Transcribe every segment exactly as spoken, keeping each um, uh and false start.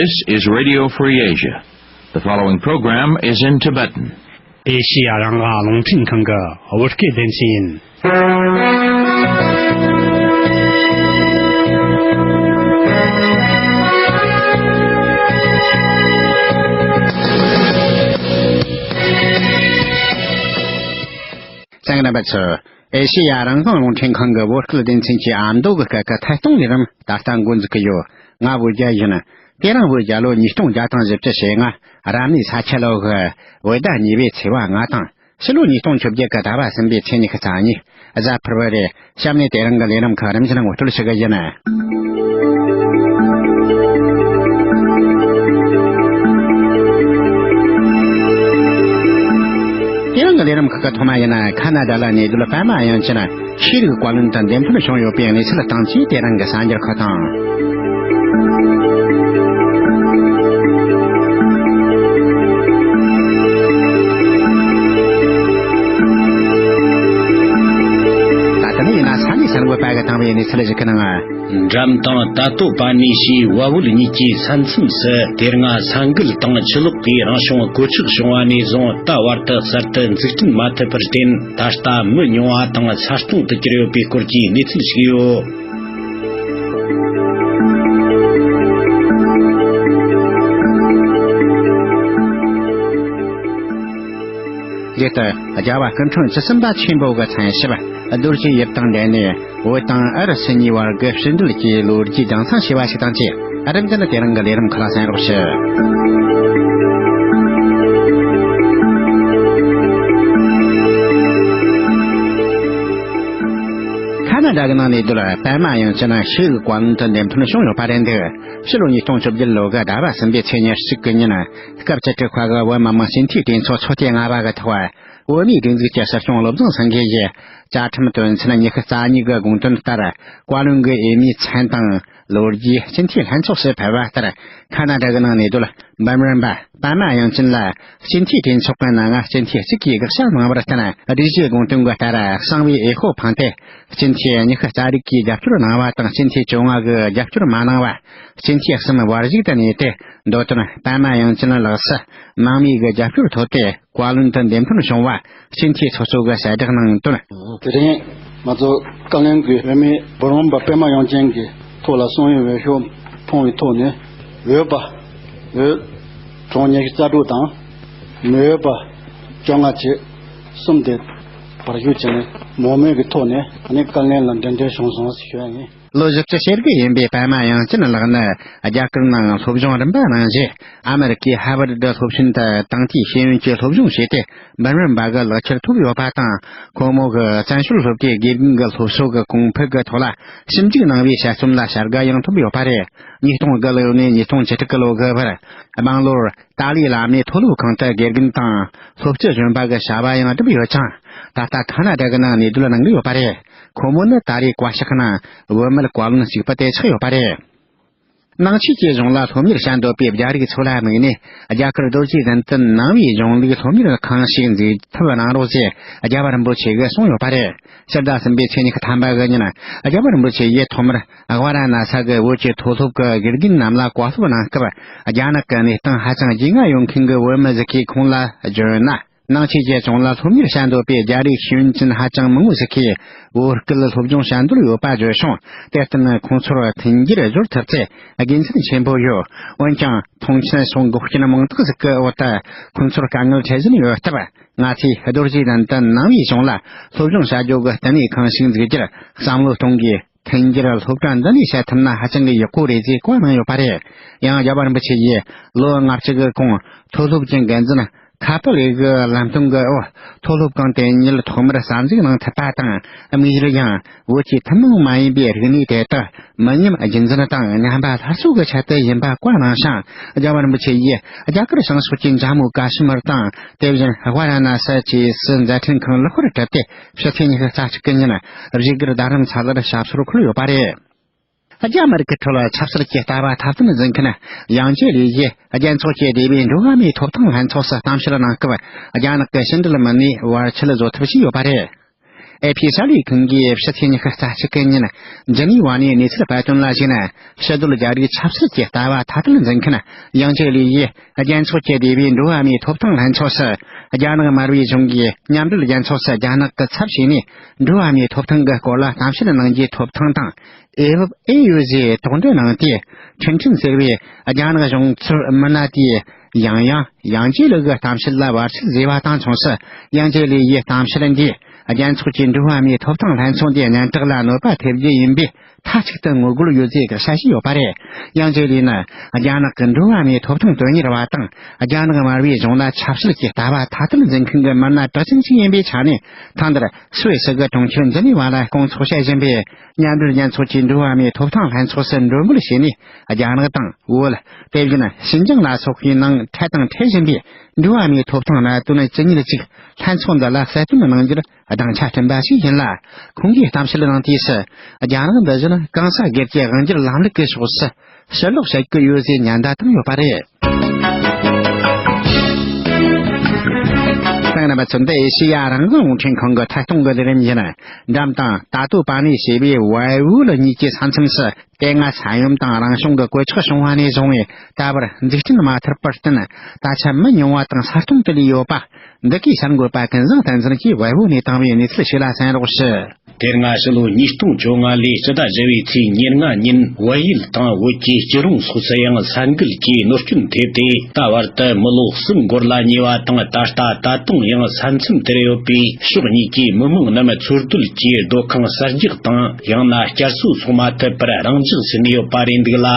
This is Radio Free Asia. The following program is in Tibetan. ཨེ་ཤི་ཡ་རང་དབང་རླུང་འཕྲིན་ཁང་གི་བོད་སྐད་སྡེ་ཚན་ཡིན། ཨེ་ཤི་ཡ་རང་དབང་རླུང་འཕྲིན་ཁང་གི་བོད་སྐད་སྡེ་ཚན་གྱི་ཨ་མདོ་གི་སྐད་ཀྱི་ཐད་གཏོང་ལས་རིམ་ད་ལྟ་འགོ་འཛུགས་ཀྱི་ཡོད། ང་བོད་རྒྱལ་ཡིན། དེ་རིང་བོད་རྒྱལ་ལོ་ཉིས་སྟོང་བརྒྱ་དང་བཞི་བཅུ་ཞེ་ལྔ། རབ་གནས་ས་ཁྱི་ལོ་གི་བོད་ཟླ་གཉིས་པའི་ཚེས་པ་ལྔ་དང་། ཕྱི་ལོ་ཉིས་སྟོང་བཅོ་བརྒྱད་ཀྱི་ཟླ་བ་གསུམ་པའི་ཚེས་ཉི་ཤུ་རྩ་གཉིས། གཟའ་ཕུར་བུ་རེད། གཤམ་ནས་དེ་རིང་གི་ལས་རིམ་ཁག་རིམ་བཞིན་ངོ་སྤྲོད་ཞུ་གི་ཡིན། དེ་རིང་གི་ལས་རིམ་ཁག་གི་ཐོག་མ་ཡིན་ན། ཁ་ན་ཌ་ལ་གནས་སྡོད་པད་མ་དབྱངས་ཅན་ཤེས་རིག་བཀའ་བློན་དུ་འདེམས་ཐོན་བྱུང་ཡོད་པའི་གནས་ཚུལ་དང་བཅས་དེ་རིང་གི་གསར་འགྱུར་ཁག་དང་། ད་ལྟ་ནས་ཡིན་ན་ས་གནས་གསར་འགོད་པ་གིས་བཏང་བའི་གནས་ཚུལ་ཞིག་གི་ནང་། འགྲམ་དང་ད་ལྟོ་པ་ནི་ཞེས་བལ་བོད་གཉིས་ཀྱི་ས་མཚམས་སུ་དེ་སྔ་ས་འགུལ་དང་ཆུ་ལོག་གིས་རང་བྱུང་གོད་ཆག་བྱུང་བ་ནས་བཟུང་ད་བར་དུ་གསར་དུ་འཛུགས་སྐྲུན་མ་ཐུབ་པར་བརྟེན། ད་ལྟ་མི་ཉུང་བ་དང་ས་སྟོང་དུ་གྱུར་ཡོད་པའི་སྐོར་གྱི་གནས་ཚུལ་ཞིག་ཡོད། རྒྱལ་དར་རྒྱལ་བ་སྐུ་ཕྲེང་བཅུ་གསུམ་པ་ཆེན་པོ་གི་མཚན་ཞབས་རྡོ་རྗེ་དབྱིབས་དང་འབྲེལ་ནས། བོད་དང་ཨུ་རུ་སུ་གཉིས་བར་གྱི་ཕྱི་འབྲེལ་གྱི་ལོ་རྒྱུས་རྒྱང་སྲིང་བྱས་པ་ཞིག་དང་བཅས། རིམ་བཞིན་དེ་རིང་གི་ལས་རིམ་ཁག་ལ་གསན་རོགས་ཞུ། ཁ་ན་ཌ་གི་ནང་ནས་སྡོད་པད་མ་དབྱངས་ཅན་ཤེས་རིག་བཀའ་བློན་དུ་འདེམས་ཐོན་བྱུང་ཡོད་པ་རེད་འདུག་ཕྱི་ལོ་ཉིས་སྟོང་བཅོ་བརྒྱད་ལོ་གི་ཟླ་བ་གསུམ་པའི་ཚེས་ཉེར་གཅིག་གི་ཉིན། སྐབས་བཅུ་དྲུག་པ་གི་བོད་མི་མང་སྤྱི་འཐུས་གྲོས་ཚོགས་ཚོགས་ཐེངས་ལྔ་པ་གི་ཐོག་བོད་མིའི་སྒྲིག་འཛུགས་ཀྱི་སྲིད་སྐྱོང་བློ་བཟང་སེང་གེ་ཡིས་བཅའ་ཁྲིམས་དོན་ཚན་ཉི་ཤུ་རྩ་གཉིས་གི་དགོངས་དོན་ལྟར། བཀའ་བློན་གྱི་འོས་མིའི་མཚན་དང་ལོ་རྒྱུས་སྤྱི་འཐུས་ལྷན་ཚོགས་སུ་ཕུལ་བ་ལྟར། ཁ་ན་ཌ་གི་ནང་ནས་སྡོད་པད་མ་རིམ་པ་པད་མ་དབྱངས་ཅན་ལ་སྤྱི་འཐུས་གྲོས་ཚོགས་ཀྱི་ནང་སྤྱི་འཐུས་གཅིག་གིས་དགག་བྱ་གནང་བར་བརྟེན། སྒྲིག་གཞིའི་དགོངས་དོན་གྱི་ལྟར། གསང་བའི་འོས་ཤོག་འཕངས་ཏེ། སྤྱི་འཐུས་ཉི་ཤུ་རྩ་དྲུག་གིས་རྒྱབ་སྐྱོར་གནང་བ་དང་། སྤྱི་འཐུས་བཅོ་ལྔ་གིས་རྒྱབ་སྐྱོར་མ་གནང་བ། སྤྱི་འཐུས་གསུམ་བར་ཞུགས་དུ་གནས་ཏེ། མདོ་དོན་པད་མ་དབྱངས་ཅན་ལགས་སུ་མང་མོས་ཀྱི་རྒྱབ་སྐྱོར་ཐོབ་སྟེ། བཀའ་བློན་དུ་འདེམས་ཐོན་བྱུང་བ་སྤྱི་འཐུས་ཚོགས་གཙོ་གིས་གསལ་བསྒྲགས་གནང་དོན། དེ་རིང་ང་ཚོ་བཀའ་བློན་གྱི་འོས་མི་འབུམ་རམས་པ་པད་མ་དབྱངས་ཅན་གྱི་ཐོག་ལ་གསང་བའི་འོས་ཤོག་འཕངས་པའི་ཐོག་ནས། འོས་པ་འོས་གྲངས་ཉི་ཤུ་རྩ་དྲུག་དང་། མི་འོས་པ་བཅོ་ལྔ་བཅས་གསུམ་དེ་བར་ཞུགས་བྱས་ནས། མང་མོས་ཀྱི་ཐོག་ནས་ཨ་ནི་བཀའ་བློན་ལ་འདེམས་ཐོན་བྱུང་སོང་ཞེས་ཞུ་བ་ཡིན། ལོ་བཞི་བཅུ་ཞེ་དགུ་ཡིན་པའི་པད་མ་དབྱངས་ཅན་ལགས་ནི་རྒྱ་གར་ནང་སློབ་སྦྱོང་རིམ་པ་གནང་རྗེས། ཨ་མེ་རི་ཀའི་ཧར་ཝར་ཌི་སློབ་ཆེན་དུ་དེང་དུས་ཤེས་ཡོན་གྱི་སློབ་སྦྱོང་བྱས་ཏེ། འབུམ་རམས་པ་གི་ལག་ཁྱེར་ཐོབ་ཡོད་པ་དང་། ཁོ་མོ་གིས་བཙན་བྱོལ་སློབ་གྲྭའི་དགེ་རྒན་གྱི་སློབ་གསོ་གི་གོང་འཕེལ་གྱི་ཐོག་ལ་ཞིབ་འཇུག་གནང་བའི་དཔྱད་རྩོམ་ལ་བྱ་དགའ་ཡང་ཐོབ་ཡོད་པ་རེད། ཉིས་སྟོང་དགུ་ལོ་ནས་ཉིས་སྟོང་བཅུ་དྲུག་གི་ལོ་གི་བར། སྦང་ལོར་ཏཱ་ལའི་བླ་མའི་མཐོ་སློབ་ཁང་དུ་དགེ་རྒན་དང་། སློབ་སྤྱི་གཞོན་པ་གི་བྱ་བ་ཡང་བསྒྲུབས་ཡོད་ཅིང་། ད་ལྟ་ཁ་ན་ཌ་གི་ནང་གནས་སྡོད་གནང་གི་ཡོད་པ་རེད། ཁོ་མོ་ནི་ད་རེས་བཀའ་ཤག་ནང་བུད་མེད་བཀའ་བློན་གཅིག་པུ་དེ་ཆགས་ཡོད་པ་རེད། ནང་ཆོས་ཀྱི་གཞུང་ལ་སློབ་གཉེར་བྱ་འདོད་པའི་རྒྱ་རིགས་ཚོ་ལ་དམིགས་ནས། རྒྱ་གར་རྡོ་རྗེ་གདན་དུ་ནང་པའི་གཞུང་ལུགས་སློབ་གཉེར་ཁང་ཞིག་འཛུགས་ཐབས་གནང་རོགས་ཞེས་རྒྱལ་བ་རིན་པོ་ཆེ་གིས་གསུངས་ཡོད་པ་རེད། ཕྱི་ཟླ་གསུམ་པའི་ཚེས་ཉི་ཤུ་ཐམ་པ་གི་ཉིན། རྒྱལ་བ་རིན་པོ་ཆེ་ཡིས་ཐོག་མར་ཝཱ་ར་ཎ་ས་གི་བོད་ཀྱི་མཐོ་སློབ་ཀྱི་དགེ་རྒན་རྣམས་ལ་བཀའ་སློབ་གནང་སྐབས། རྒྱ་ནག་གི་གནས་སྟངས་ཧ་ཅང་རྒྱུས་མངའ་ཡོད་མཁན་གྱི་བོད་མི་ཟིག་གིས་ཁོང་ལ་བརྗོད་ན། ནང་ཆོས་ཀྱི་གཞུང་ལ་སློབ་གཉེར་བྱ་འདོད་པའི་རྒྱ་རིགས་ཤེས་ཡོན་ཅན་ཧ་ཅང་མང་བོ་ཞིག་གིས་བོད་སྐད་སློབ་སྦྱོང་བྱ་འདོད་ཡོད་པ་བརྗོད་བྱུང་། དེར་བརྟེན་ཁོང་ཚོར་མཐུན་འགྱུར་སྦྱོར་ཐུབ་ཚེ་དགེ་མཚན་ཆེན་པོ་ཡོད། འོན་ཀྱང་མཐོང་མཆན་སོགས་འགོག་རྐྱེན་མང་དག་ཞིག་གི་འོག་ཏུ་ཁོང་ཚོར་དཀའ་ངལ་འཕྲད་བཞིན་ཡོད་སྟབས། ང་ཚོས་རྡོ་རྗེ་གདན་དུ་ནང་པའི་གཞུང་ལ་སློབ་སྦྱོང་བྱ་རྒྱུ་གི་བསྟི་གནས་ཁང་ཞིག་འཛུགས་རྒྱུར་བསམ་བློ་གཏོང་དགོས། མཐུན་འགྱུར་སློབ་གྲྭ་འདི་ནས་བྱེད་ཐུབ་ན་ཧ་ཅང་གི་ཡག་པོ་རེད་ཅེས་བཀའ་གནང་ཡོད་པ་རེད། ཡང་རྒྱལ་བ་རིན་པོ་ཆེ་ཡིས་ལོ་ལྔ་བཅུ་གི་གོང་མཐོ་སློབ་ཀྱི་འགན་འཛིན་ཁ་པར་ལས་ཀྱི་ལམ་སྟོན་གྱི་འོག་མཐོ་སློབ་ཁང་དེ་ཉིད་ཐོག་མར་གསར་འཛུགས་གནང་ཐུབ་པ་དང་། དམིགས་ཡུལ་ཡང་བོད་ཀྱི་ཐུན་མོང་མ་ཡིན་པའི་རིག་གནས་དེ་དག་མི་ཉམས་རྒྱུན་འཛིན་དང་ཉམས་པ་སླར་གསོ་གི་ཆེད་དུ་ཡིན་པ་བཀའ་གནང་ཞིང་། རྒྱལ་བ་རིན་པོ་ཆེ་ཡིས་རྒྱ་གར་བྱང་ཕྱོགས་ཀྱི་འཇམ་མོ་ཀ་ཤི་མིར་དང་། དེ་བཞིན་ཝཱ་ར་ཎ་སི་བཅས་སུ་མཛད་འཕྲིན་ཁང་ལེགས་པར་གྲུབ་སྟེ། ཕྱི་ཚེས་ཉི་ཤུ་རྩ་གཅིག་གི་ཉིན་བཞུགས་སྒར་རྡ་རམ་ས་ལར་ཞབས་སོར་འཁོད་ཡོད་པ་རེད། རྒྱ་མི་རིགས་ཀྱི་ཁྲོད་ཆབ་སྲིད་ཀྱི་ལྟ་བ་ཐ་དད་འཛིན་མཁན་དབྱང་ཅེ་ལི་ཡིས་རྒྱལ་ཚོགས་ཀྱི་སྡེ་བའི་འགྲོ་བ་མིའི་ཐོབ་ཐང་ལྷན་ཚོགས་སུ་གཏམ་བཤད་གནང་སྐབས། རྒྱ་ནག་གི་ཕྱི་འབྲེལ་མི་སྣས་བར་ཆད་བཟོ་ཐབས་བྱས་ཡོད་པ་རེད། ཨེ་ཕི་གསར་ལས་ཁང་གིས་ཕྱི་ཚེས་ཉི་ཤུ་རྩ་གཅིག་གི་ཉིན་ཇི་ནི་ཝ་ནས་གནས་ཚུལ་སྤེལ་དོན་ལ་གཞིགས་ན། ཕྱི་སྡོད་རྒྱ་རིགས་ཆབ་སྲིད་ཀྱི་ལྟ་བ་ཐ་དད་འཛིན་མཁན་ཡང་ཅེ་ལི་ཡིས། རྒྱལ་ཚོགས་ཀྱི་སྡེ་བའི་འགྲོ་བ་མིའི་ཐོབ་ཐང་ལྷན་ཚོགས་སུ། རྒྱ་ནག་དམར་པོའི་གཞུང་གིས་མཉམ་འབྲེལ་རྒྱལ་ཚོགས་སུ་རྒྱ་ནག་གི་ཚབ་བྱས་ནས། འགྲོ་བ་མིའི་ཐོབ་ཐང་གི་སྐོར་ལ་གཏམ་བཤད་གནང་རྒྱུའི་ཐོབ་ཐང་དང་། ཨེ་བབ་ཨེ་ཡོད་ཟེར་དོགས་འདྲི་གནང་སྟེ། ཁྲིན་ཁྲིན་ཟེར་བའི་རྒྱ་ནག་གཞུང་ཚབ་མི་སྣ་དེས། ཡང་ཡང་ཡང་ཅེ་ལི་གི་གཏམ་བཤད་ལ་བར་ཆད་བཟོས་པ་དང་མཚུངས་སུ། ཡང་ཅེ་ལི་ཡི་གཏམ་བཤད་འདིས་རྒྱལ་ཚོགས་ཀྱི་འགྲོ་བ་མིའི་ཐོབ་ཐང་ལྷན་ཚོགས་འདིའི་སྙན་གྲགས་ལ་གནོད་པ་ཐེབས་རྒྱུ་ཡིན་པས། མཐའ་གཅིག་ཏུ་ངོ་རྒོལ་ཡོད་ཅེས་ཀྱི་བཤད་བཞིན་ཡོད་པ་རེད། ཡང་ཅེ་ལི་ནི་རྒྱ་ནག་གི་འགྲོ་བ་མིའི་ཐོབ་ཐང་དོན་གཉེར་བ་དང་། རྒྱ་ནག་དམར་པོའི་གཞུང་ལ་ཆབ་སྲིད་ཀྱི་ལྟ་བ་ཐ་དད་འཛིན་མཁན་གྱི་མི་སྣ་གྲགས་ཅན་ཞིག་ཡིན་པའི་ཆ་ནས། ཐེངས་འདིར་སུད་སི་གི་གྲོང་ཁྱེར་ཇི་ནི་ཝ་ལ་སྐོང་ཚོགས་བྱེད་བཞིན་པའི་མཉམ་འབྲེལ་རྒྱལ་ཚོགས་ཀྱི་འགྲོ་བ་མིའི་ཐོབ་ཐང་ལྷན་ཚོགས་སུ་མགྲོན་འབོད་བྱས་ནས། རྒྱ་ནག་དང་། བོད། དེ་བཞིན་ཞིན་ཅང་ལ་སོགས་པའི་ནང་འཕྲད་དང་འཕྲད་བཞིན་པའི་འགྲོ་བ་མིའི་ཐོབ་ཐང་གནད་དོན་ཇི་སྙེད་ཅིག་ལྷན་ཚོགས་འདི་ལ་གསལ་སྟོན་གནང་རྒྱུར་སྡིངས་ཆ་བསྐྲུན་པ་ཞིག་ཡིན་ལ། ཁོང་གིས་གཏམ་བཤད་གནང་དུས་སུ། རྒྱ་ནག་འདི་བཞིན་གང་ཟག་སྒེར་གྱི་དབང་སྒྱུར་ལམ་ལུགས་ཀྱི་ཕྱོགས་སུ་ཕྱིར་ལོག་བྱེད་ཀྱི་ཡོད་ཅེས་ཉེན་བརྡ་བཏང་ཡོད་པ་རེད། ད་ང་རྣམ་པ་ཚོ་འདི་ཨེ་ཤེ་ཡ་རང་དབང་རླུང་འཕྲིན་ཁང་གི་ཐད་གཏོང་གི་ལས་རིམ་ཡིན། འགྲམ་དང་ཏ་ཏོ་པ་ནི་ཞེས་པའི་ཝེ་ཝུའུ་ལི་གཉིས་ཀྱི་ས་མཚམས་སུ། དེ་སྔ་ས་ཡོམ་དང་རང་བྱུང་གི་གོད་ཆག་བྱུང་བ་ནས་བཟུང་བའི་ད་བར་འཛུགས་སྐྲུན་མ་ཐུབ་པར་བརྟེན། ད་ཆ་མི་ཉུང་བ་དང་ས་སྟོང་དུ་ལུས་ཡོད་པ། འདི་གའི་གསར་འགོད་པ་ཀུན་བཟང་བསྟན་འཛིན་གྱིས་ཝེ་ཝུའུ་ནས་བཏང་བའི་གནས་ཚུལ་ཞིག་ལ་གསན་རོགས་ཞུ། དེ་སྔ་ཕྱི་ལོ་ཉིས་སྟོང་བཅོ་ལྔ་ལོའི་སྤྱི་ཟླ་བཞི་བའི་ཚེས་ཉེར་ལྔ་ཉིན་བལ་ཡུལ་དང་བོད་ཀྱི་སྐྱིད་རོང་སོགས་སུ་ཡང་ས་འགུལ་གྱིས་གནོད་སྐྱོན་ཐེབས་ཏེ། ད་བར་དུ་མི་ལོ་གསུམ་འགོར་ལ་ཉེ་བ་དང་། ད་ལྟ་ད་དུང་ཡང་ས་མཚམས་དེར་ཡོད་པའི་ཕྱོགས་གཉིས་ཀྱི་མི་མང་རྣམས་འཚོ་སྡོད་ཀྱི་སྡོད་ཁང་གསར་རྒྱག་དང་། ཡང་ན་བསྐྱར་གསོ་སོགས་མ་ཐུབ་པར་རང་འཇགས་སུ་གནས་ཡོད་པ་རེད་འདུག་ལ།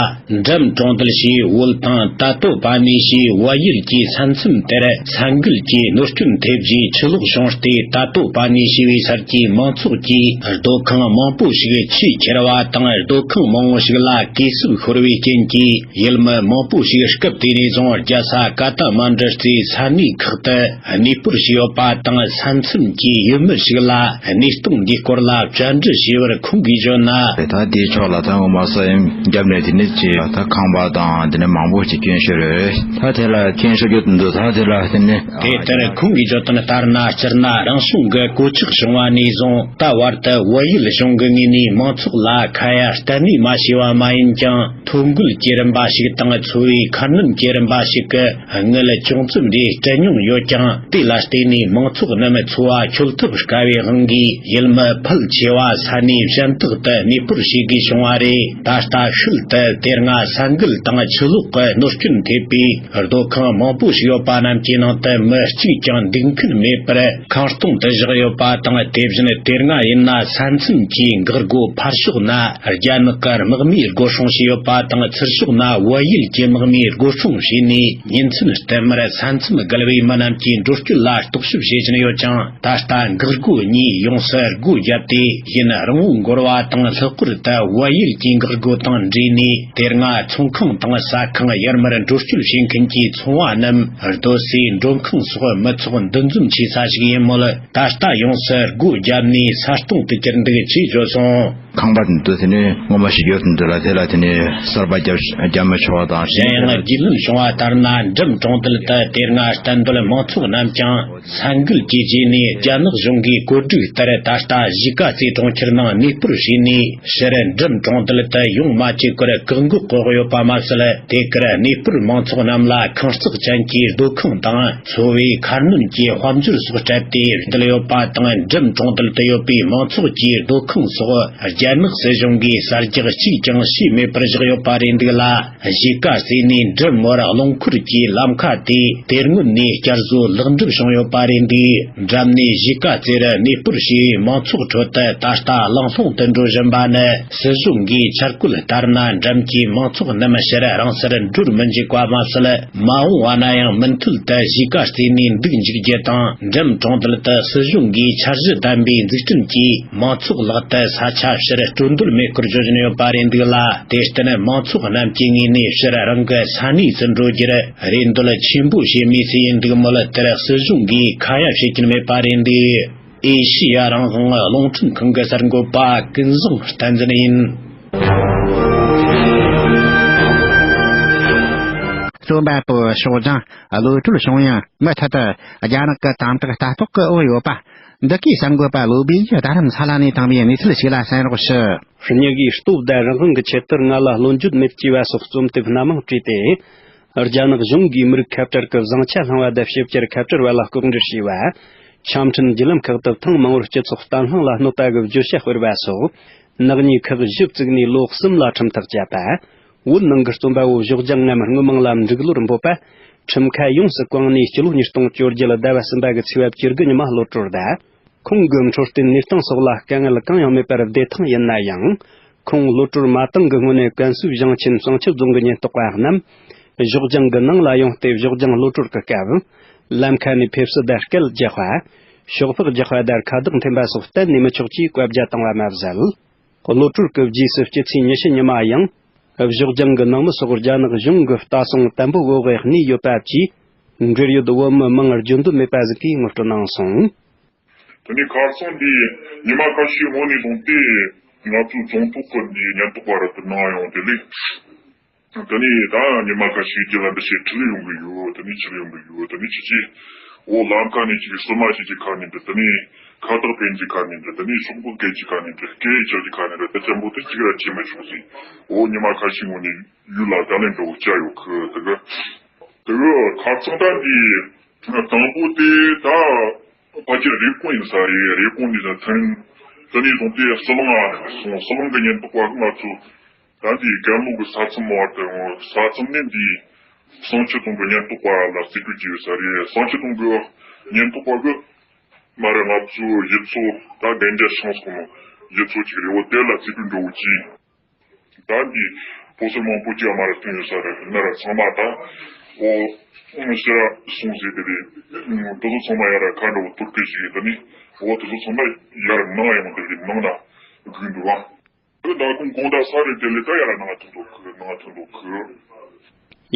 འགྲམ་གྲོང་རྡལ་ཞེས་བོད་དང་ཏ་ཏོ་པ་ནི་ཞེས་བལ་ཡུལ་གྱི་ས་མཚམས་དེར་ས་འགུལ་གྱིས་གནོད་སྐྱོན་ཐེབས་རྗེས་ཆུ་ལོག་བྱུང་སྟེ། ཏ་ཏོ་པ་ནི་ཞེས་པའི་སར་གྱི་མང་ཚོགས་ཀྱིས་སྡོད་ཁང་མང་པོ་ཞིག་ཆུས་ཁྱེར་བ་དང་། སྡོད་ཁང་མང་བོ་ཞིག་ལ་གས་སྲུབས་ཤོར་བའི་རྐྱེན་གྱིས། ཡུལ་མི་མང་པོ་ཞིག་སྐབས་དེ་ནས་བཟུང་རྒྱལ་ས་ཀ་ཐ་མན་ཌུ་རྩེའི་ས་གནས་ཁག་ཏུ་གནས་སྤོར་བྱས་ཡོད་པ་དང་། ས་མཚམས་ཀྱི་ཡུལ་མི་ཞིག་ལ་གནས་སྟངས་འདིའི་སྐོར་ལ་བཅར་འདྲི་བྱས་པར། ཁོང་གིས་བརྗོད་ན། ད་དེའི་ཕྱོགས་ལ་ད་ངོ་མ་ས་ཡོམ་བརྒྱབ་ནས། དེ་ནས་ཅི་ད་ཁང་པ་དང་དེ་ནས་མང་པོ་ཅིག་སྐྱོན་ཤོར་རེད། ད་དེ་ལ་སྐྱོན་ཤོར་རྒྱུ་དེ་འདུག་ད་དེ་ལ་དེ་ནས། དེ་ལྟར་ཁོང་གིས་བརྗོད་དོན་ལྟར་ན། སྤྱིར་ན་རང་བྱུང་གི་གོད་ཆག་བྱུང་བ་ནས་བཟུང་ད་བར་དུ་བལ་ཡུལ་གཞུང་གི་ངོས་ནས་མང་ཚོགས་ལ་ཁ་ཡ་གཏན་ནས་མ་བྱས་པ་མ་ཡིན་ཀྱང་། ཐོ་འགོད་ཀྱི་རིམ་པ་ཞིག་དང་། འཚོ་བའི་ཁ་སྣོན་གྱི་རིམ་པ་ཞིག་གི་དངུལ་ཅུང་ཙམ་རེ་སྤྲད་མྱོང་ཡོད་ཀྱང་། དེ་ལ་བརྟེན་ནས་མང་ཚོགས་རྣམས་འཚོ་བ་འཁྱོལ་ཐབས་དཀའ་བའི་དབང་གིས། ཡུལ་མི་ཕལ་ཆེ་བ་ས་གནས་གཞན་དག་ཏུ་གནས་སྤོར་བྱེད་དགོས་བྱུང་བ་རེད། ད་ལྟ་ཤུལ་དུ་དེ་སྔ་ས་འགུལ་དང་ཆུ་ལོག་གི་གནོད་སྐྱོན་ཐེབས་པའི་སྡོད་ཁང་མང་པོ་ཞིག་ཡོད་པ་རྣམས་ཀྱི་ནང་དུ་མི་གཅིག་ཀྱང་འདུག་མཁན་མེད་པར། ཁང་སྟོང་དུ་བཞག་ཡོད་པ་དང་། དེ་བཞིན་དེ་སྔ་ཡིན་ན་ས་མཚམས་ཀྱི་འགག་སྒོ་ཕར་ཕྱོགས་ན་རྒྱ་ནག་གི་དམག་མིས་སྒོ་སྲུང་བྱས་ཡོད་པ་དང་། ཚུར་ཕྱོགས་ན་བལ་ཡུལ་གྱི་དམག་མིས་སྒོ་སྲུང་བྱས་ནས། ཉིན་མཚན་བསྟུད་མར་ས་མཚམས་བརྒལ་བའི་མི་རྣམས་ཀྱིས་འགྲོ་སྐྱོད་ལ་རྟོག་ཞིབ་བྱེད་བཞིན་ཡོད་ཀྱང་། ད་ལྟ་འགག་སྒོ་གཉིས་ཡོངས་སུ་སྒོ་བརྒྱབ་སྟེ། ཡུན་རིང་བོ་འགོར་བ་དང་། ལྷག་པར་དུ་བལ་ཡུལ་གྱི་འགག་སྒོ་དང་འདྲེས་ནས། དེ་སྔ་ཚོང་ཁང་དང་ཟ་ཁང་། ཡར་མར་འགྲོ་སྐྱོད་བྱེད་མཁན་གྱི་ཚོང་བ་རྣམས། སྡོད་སའི་མགྲོན་ཁང་སོགས་མི་ཚོགས་འདུ་འཛོམས་ཆེ་ས་ཞིག་ཡིན་མོད། ད་ལྟ་ཡོངས་སུ་སྒོ་བརྒྱབ་ནས་ས་སྟོང་དུ་གྱུར་འདུག་ཅེས་བརྗོད་སོང་། ཁང་པ་འདི་དེ་ནས་ངོ་མ་ཞིག་ཡོད་འདུག་ལ། དེ་ལ་དེ་ནས་གསར་པ་བརྒྱབ་བརྒྱབ་མི་ཆོག་པ་དང་། གཞན་ཡང་རྒྱུས་ལོན་བྱུང་བ་ལྟར་ན། འགྲམ་གྲོང་རྡལ་དུ་དེ་སྔ་གཏན་སྡོད་མང་ཚོགས་རྣམས་ཀྱང་། ས་འགུལ་གྱི་རྗེས་ནས་རྒྱ་ནག་གཞུང་གིས་བཀོད་སྒྲིག་ལྟར། ད་ལྟ་གཞིས་ཀ་རྩེ་གྲོང་ཁྱེར་ནང་གནས་སྤོར་བྱས་ནས། ཕྱིར་འགྲམ་གྲོང་རྡལ་དུ་ཡོང་མ་བཅུག་པར་བཀག་འགོག་འོག་ཡོད་པ་མ་ཟད། དེ་གར་གནས་སྤོར་མང་ཚོགས་རྣམས་ལ་ཁང་བརྩེགས་ཅན་གྱི་སྡོད་ཁང་དང་། འཚོ་བའི་ཁ་སྣོན་གྱི་དཔལ་འབྱོར་སོགས་སྤྲད་དེ་བསྡད་ཡོད་པ་དང་། འགྲམ་གྲོང་རྡལ་དུ་ཡོད་པའི་མང་ཚོགས་ཀྱི་སྡོད་ཁང་སོགས། རྒྱ་ནག་སྲིད་གཞུང་གིས་གསར་རྒྱག་གཅིག་ཀྱང་བྱས་མེད་པར་བཞག་ཡོད་པ་རེད་འདུག་ལ། གཞིས་ཀ་རྩེ་ནས་འགྲམ་བར་རླངས་འཁོར་གྱི་ལམ་ཁ་དེ། དེ་སྔོན་ནས་བསྐྱར་བཟོ་ལེགས་འགྲུབ་བྱུང་ཡོད་པ་རེད་འདུག་འགྲམ་ནས་གཞིས་ཀ་རྩེར་གནས་སྤོར་བྱས་པའི་མང་ཚོགས་ཁྲོད་དུ་ད་ལྟ་གླེང་སློང་དུ་འགྲོ་བཞིན་པ་ནི། སྲིད་གཞུང་གིས་འཆར་བཀོད་ལྟར་ན། འགྲམ་གྱི་མང་ཚོགས་རྣམས་ཕྱིར་རང་སར་འགྲོར་མི་འཇུག་པ་མ་ཟད། མ་འོངས་པ་ན་ཡང་མུ་མཐུད་དུ་གཞིས་ཀ་རྩེ་ནས་འདུག་འཇུག་རྒྱུ་དང་། འགྲམ་གྲོང་རྡལ་དུ་སྲིད་གཞུང་གིས་འཆར་གཞི་ལྡན་པའི་འཛུགས་སྐྲུན་གྱིས། མང་ཚོགས་ལག་ཏུ་ས་ཆ་ཕྱིར་སྤྲོད་འདོད་མེད་སྐོར་བརྗོད་བཞིན་ཡོད་པ་རེད་འདུག་ལ། དེར་བརྟེན་མང་ཚོགས་རྣམས་ཀྱི་ངོས་ནས་ཕྱིར་རང་གི་ས་གནས་སུ་འགྲོ་རྒྱུར་རེ་འདོད་ཆེན་པོ་བྱེད་མུས་སུ་ཡིན་འདུག་མོད། དེར་སྲིད་གཞུང་གིས་ཁ་ཡ་བྱེད་ཀྱིན་མེད་པ་རེད་འདུག་ཨེ་ཤེ་ཡ་རང་དབང་རླུང་འཕྲིན་ཁང་གི་གསར་འགོད་པ་ཀུན་བཟང་བསྟན་འཛིན་ཡིན། རྩོམ་པ་པོ་ཕྱོགས་སྦྱང་གློད་གྲོལ་བྱུང་ཡང་མུ་མཐུད་དུ་རྒྱ་ནག་གི་དམ་དྲག་ལྟ་རྟོག་གི་འོག་ཡོད་པ། འདི་གའི་གསར་འགོད་པ་བློ་བྷེ་ཡིས་རྡ་རམ་ས་ལ་ནས་བཏང་བའི་གནས་ཚུལ་ཞིག་ལ་གསན་རོགས་ཞུ། སྙི་གིས་ལྟོ་བདའ་རང་དབང་གི་ཆེད་དུ་ང་ལ་བློ་འགྱོད་མེད་ཅེས་པ་སོགས་རྩོམ་དེབ་སྣ་མང་བྲིས་ཏེ། རྒྱ་ནག་གཞུང་གིས་མི་རིགས་ཁ་བྲལ་གྱི་བཟང་ཆ་བསླངས་པ་དང་ཕྱི་རྒྱལ་ཁ་བྲལ་བ་ལ་ལྐོག་འབྲེལ་བྱས་པ། ཆ་འཕྲིན་བརྒྱུད་ལམ་ཁག་ཏུ་ཐེངས་མང་བོར་སྤྱི་ཚོགས་བརྟན་ལྷིང་ལ་གནོད་པ་གི་བརྗོད་བྱ་སྤེལ་བ་སོགས། ནག་ཉེས་ཁག་བཞི་བཙུགས་ནས་ལོ་གསུམ་ལ་ཁྲིམས་ཐག་བཅད་པ། བོད་ནང་གི་རྩོམ་པ་བོ་བཞོགས་ལྗང་ངམ་དངུལ་མང་ལ་འབྲུག་ལོར་འབོད་པ། ཁྲིམས་ཁ་ཡོངས་སུ་བཀང་ནས་སྤྱི་ལོ་ཉིས་སྟོང་བཅོ་བརྒྱད་ཟླ་བ་གསུམ་པ་གི་ཚེས་པ་བཅུ་དགུ་ཉི་མ་གློད་གྲོལ་དང་། ཁོང་གི་འཕྲོད་བསྟེན་གནས་སྟངས་སོགས་ལ་དཀའ་ངལ་གང་ཡང་མེད་པར་བདེ་ཐང་ཡིན་ན་ཡང་། ཁོང་གློད་གྲོལ་མ་བཏང་གི་སྔོན་ནས་ཀན་སུའུ་ཞིང་ཆེན་བསང་ཆུ་རྫོང་གི་ཉེན་རྟོག་པ་རྣམས། བཞོགས་ལྗང་གི་ནང་ལ་ཡོང་སྟེ་བཞོགས་ལྗང་གློད་གྲོལ་གྱི་སྐབས། ལམ་ཁ་ནས་ཕེབས་བསུ་དང་སྐད་རྒྱག་པ། ཤོག་སྦག་རྒྱག་པ་དང་ཁ་བཏགས་འཐེན་པ་སོགས་གཏན་ནས་མི་ཆོག་ཅེས་བཀའ་རྒྱ་བཏང་བ་མ་ཟད། གློད་གྲོལ་གྱི་རྗེས་སུ་སྤྱི་ཚེས་ཉི་ཤུ་ཉི་མ་ཡང་། བཞོགས་ལྗང་གི་ནང་མི་སོགས་རྒྱ་ནག་གཞུང་གི་ལྟ་སྲུང་བརྟན་པོ་འོག་གནས་ཡོད་པ་བཅས། འབྲེལ་ཡོད་བོད་མི་མང་རྒྱུན་དུ་མེད་པ་ཟིག་གིས་ངོ་སྤྲོད་གནང་སོང་། དེ་ནས་ཁ་སང་འདི་ཉི་མ་ཁ་ཤས་སྔོན་ནས་བཟུང་སྟེ། ང་ཚོའི་རྫོང་ཐོག་གི་འདི་ཉེན་རྟོག་པ་རུ་དུ་ནང་ཡོང་དེ་ལས། དེ་ནས་ད་ཉི་མ་ཁ་ཤས་རྗེས་ལ་འདི་ཕྱིར་ཁྲིད་ཡོང་གི་ཡོད། དེ་ནས་ཁྲིད་ཡོང་གི་ཡོད། དེ་ནས་ཁྱེད་ཀྱིས་འོ་ལམ་ཁ་ནས་ཅིག་བསུ་མ་བྱེད་ཀྱི་ཁ་ནས་འདི། དེ་ནས་ཁ་བཏགས་འཕེན་གྱི་ཁ་ནས་འདི། དེ་ནས་ཤོག་བུ་སྐད་ཀྱི་ཁ་ནས་འདི། སྐད་ཆག་གི་ཁ་ནས་འདི། དེ་ཅན་པོ་དེ་གཅིག་ར་བྱེད་མི་ཆོག་ཟེར། འོ་ཉི་མ་ཁ་ཤས་སྔོན་ནས་ཡུལ་ལ་བརྡ་ལན་འདྲ་བོ་བསྐྱལ་ཡོད་གི། དེ་གི་དེ་གི་ཁ་སང་ད་འདི་དང་པོ་དེ་ད་ཕལ་ཆེར་རེབ་གོང་ཡིན་ས་རེད། རེབ་གོང་ནས་ད་ཐོན། དེ་ནས་བཟུང་སྟེ་ཟི་ལིང་ང་སོང་། ཟི་ལིང་གི་ཉེན་རྟོག་པ་ང་ཚོ་ད་འདི་རྒན་ལོ་གི་ས་མཚམས་བར་དུ་ཡོང་། ས་མཚམས་ནས་འདི་བསང་ཆུ་རྫོང་གི་ཉེན་རྟོག་པ་ལ་རྩིས་སྤྲོད་བྱས་ཡོད་ས་རེད། བསང་ཆུ་རྫོང་གི་ཉེན་རྟོག་པ་གི་མ་ར་ང་ཚོའི་ཡུལ་ཚོ་ད་གན་རྒྱ་ཤང་སོང་ནོ་ཡུལ་ཚོ་ཅིག་རེད། འོ་དེ་ལ་རྩིས་སྤྲོད་འགྲོ་གི་ཅི། ད་འདི་ཕོ་གསར་མང་པོ་ཅིག་མ་ར་ཐོན་ཡོད་ས་རེད། ན་ར་ཚང་མ་ད་འོ་ཕྱིར་ར་སོང་ཟེར་དེ་རེད། དེ་ཚོ་ཚང་མ་ཡ་ར་ཁ་འདྲ་བོ་གཏོར་སྐྱོན་ཞིག་ཡིན། ད་ནི་འོ་དེ་ཚོ་ཚང་མ་ཡ་ར་ནང་ཡོང་དེ་རེད། ནང་ན་སྒུག་འདུག་ཨ། ད་ཁོང་དགོང་དག་ས་རེད། དེ་ལས་ད་ཡར་ནང་ཐོན་འདུག་གི། ནང་ཐོན་འདུག་གི།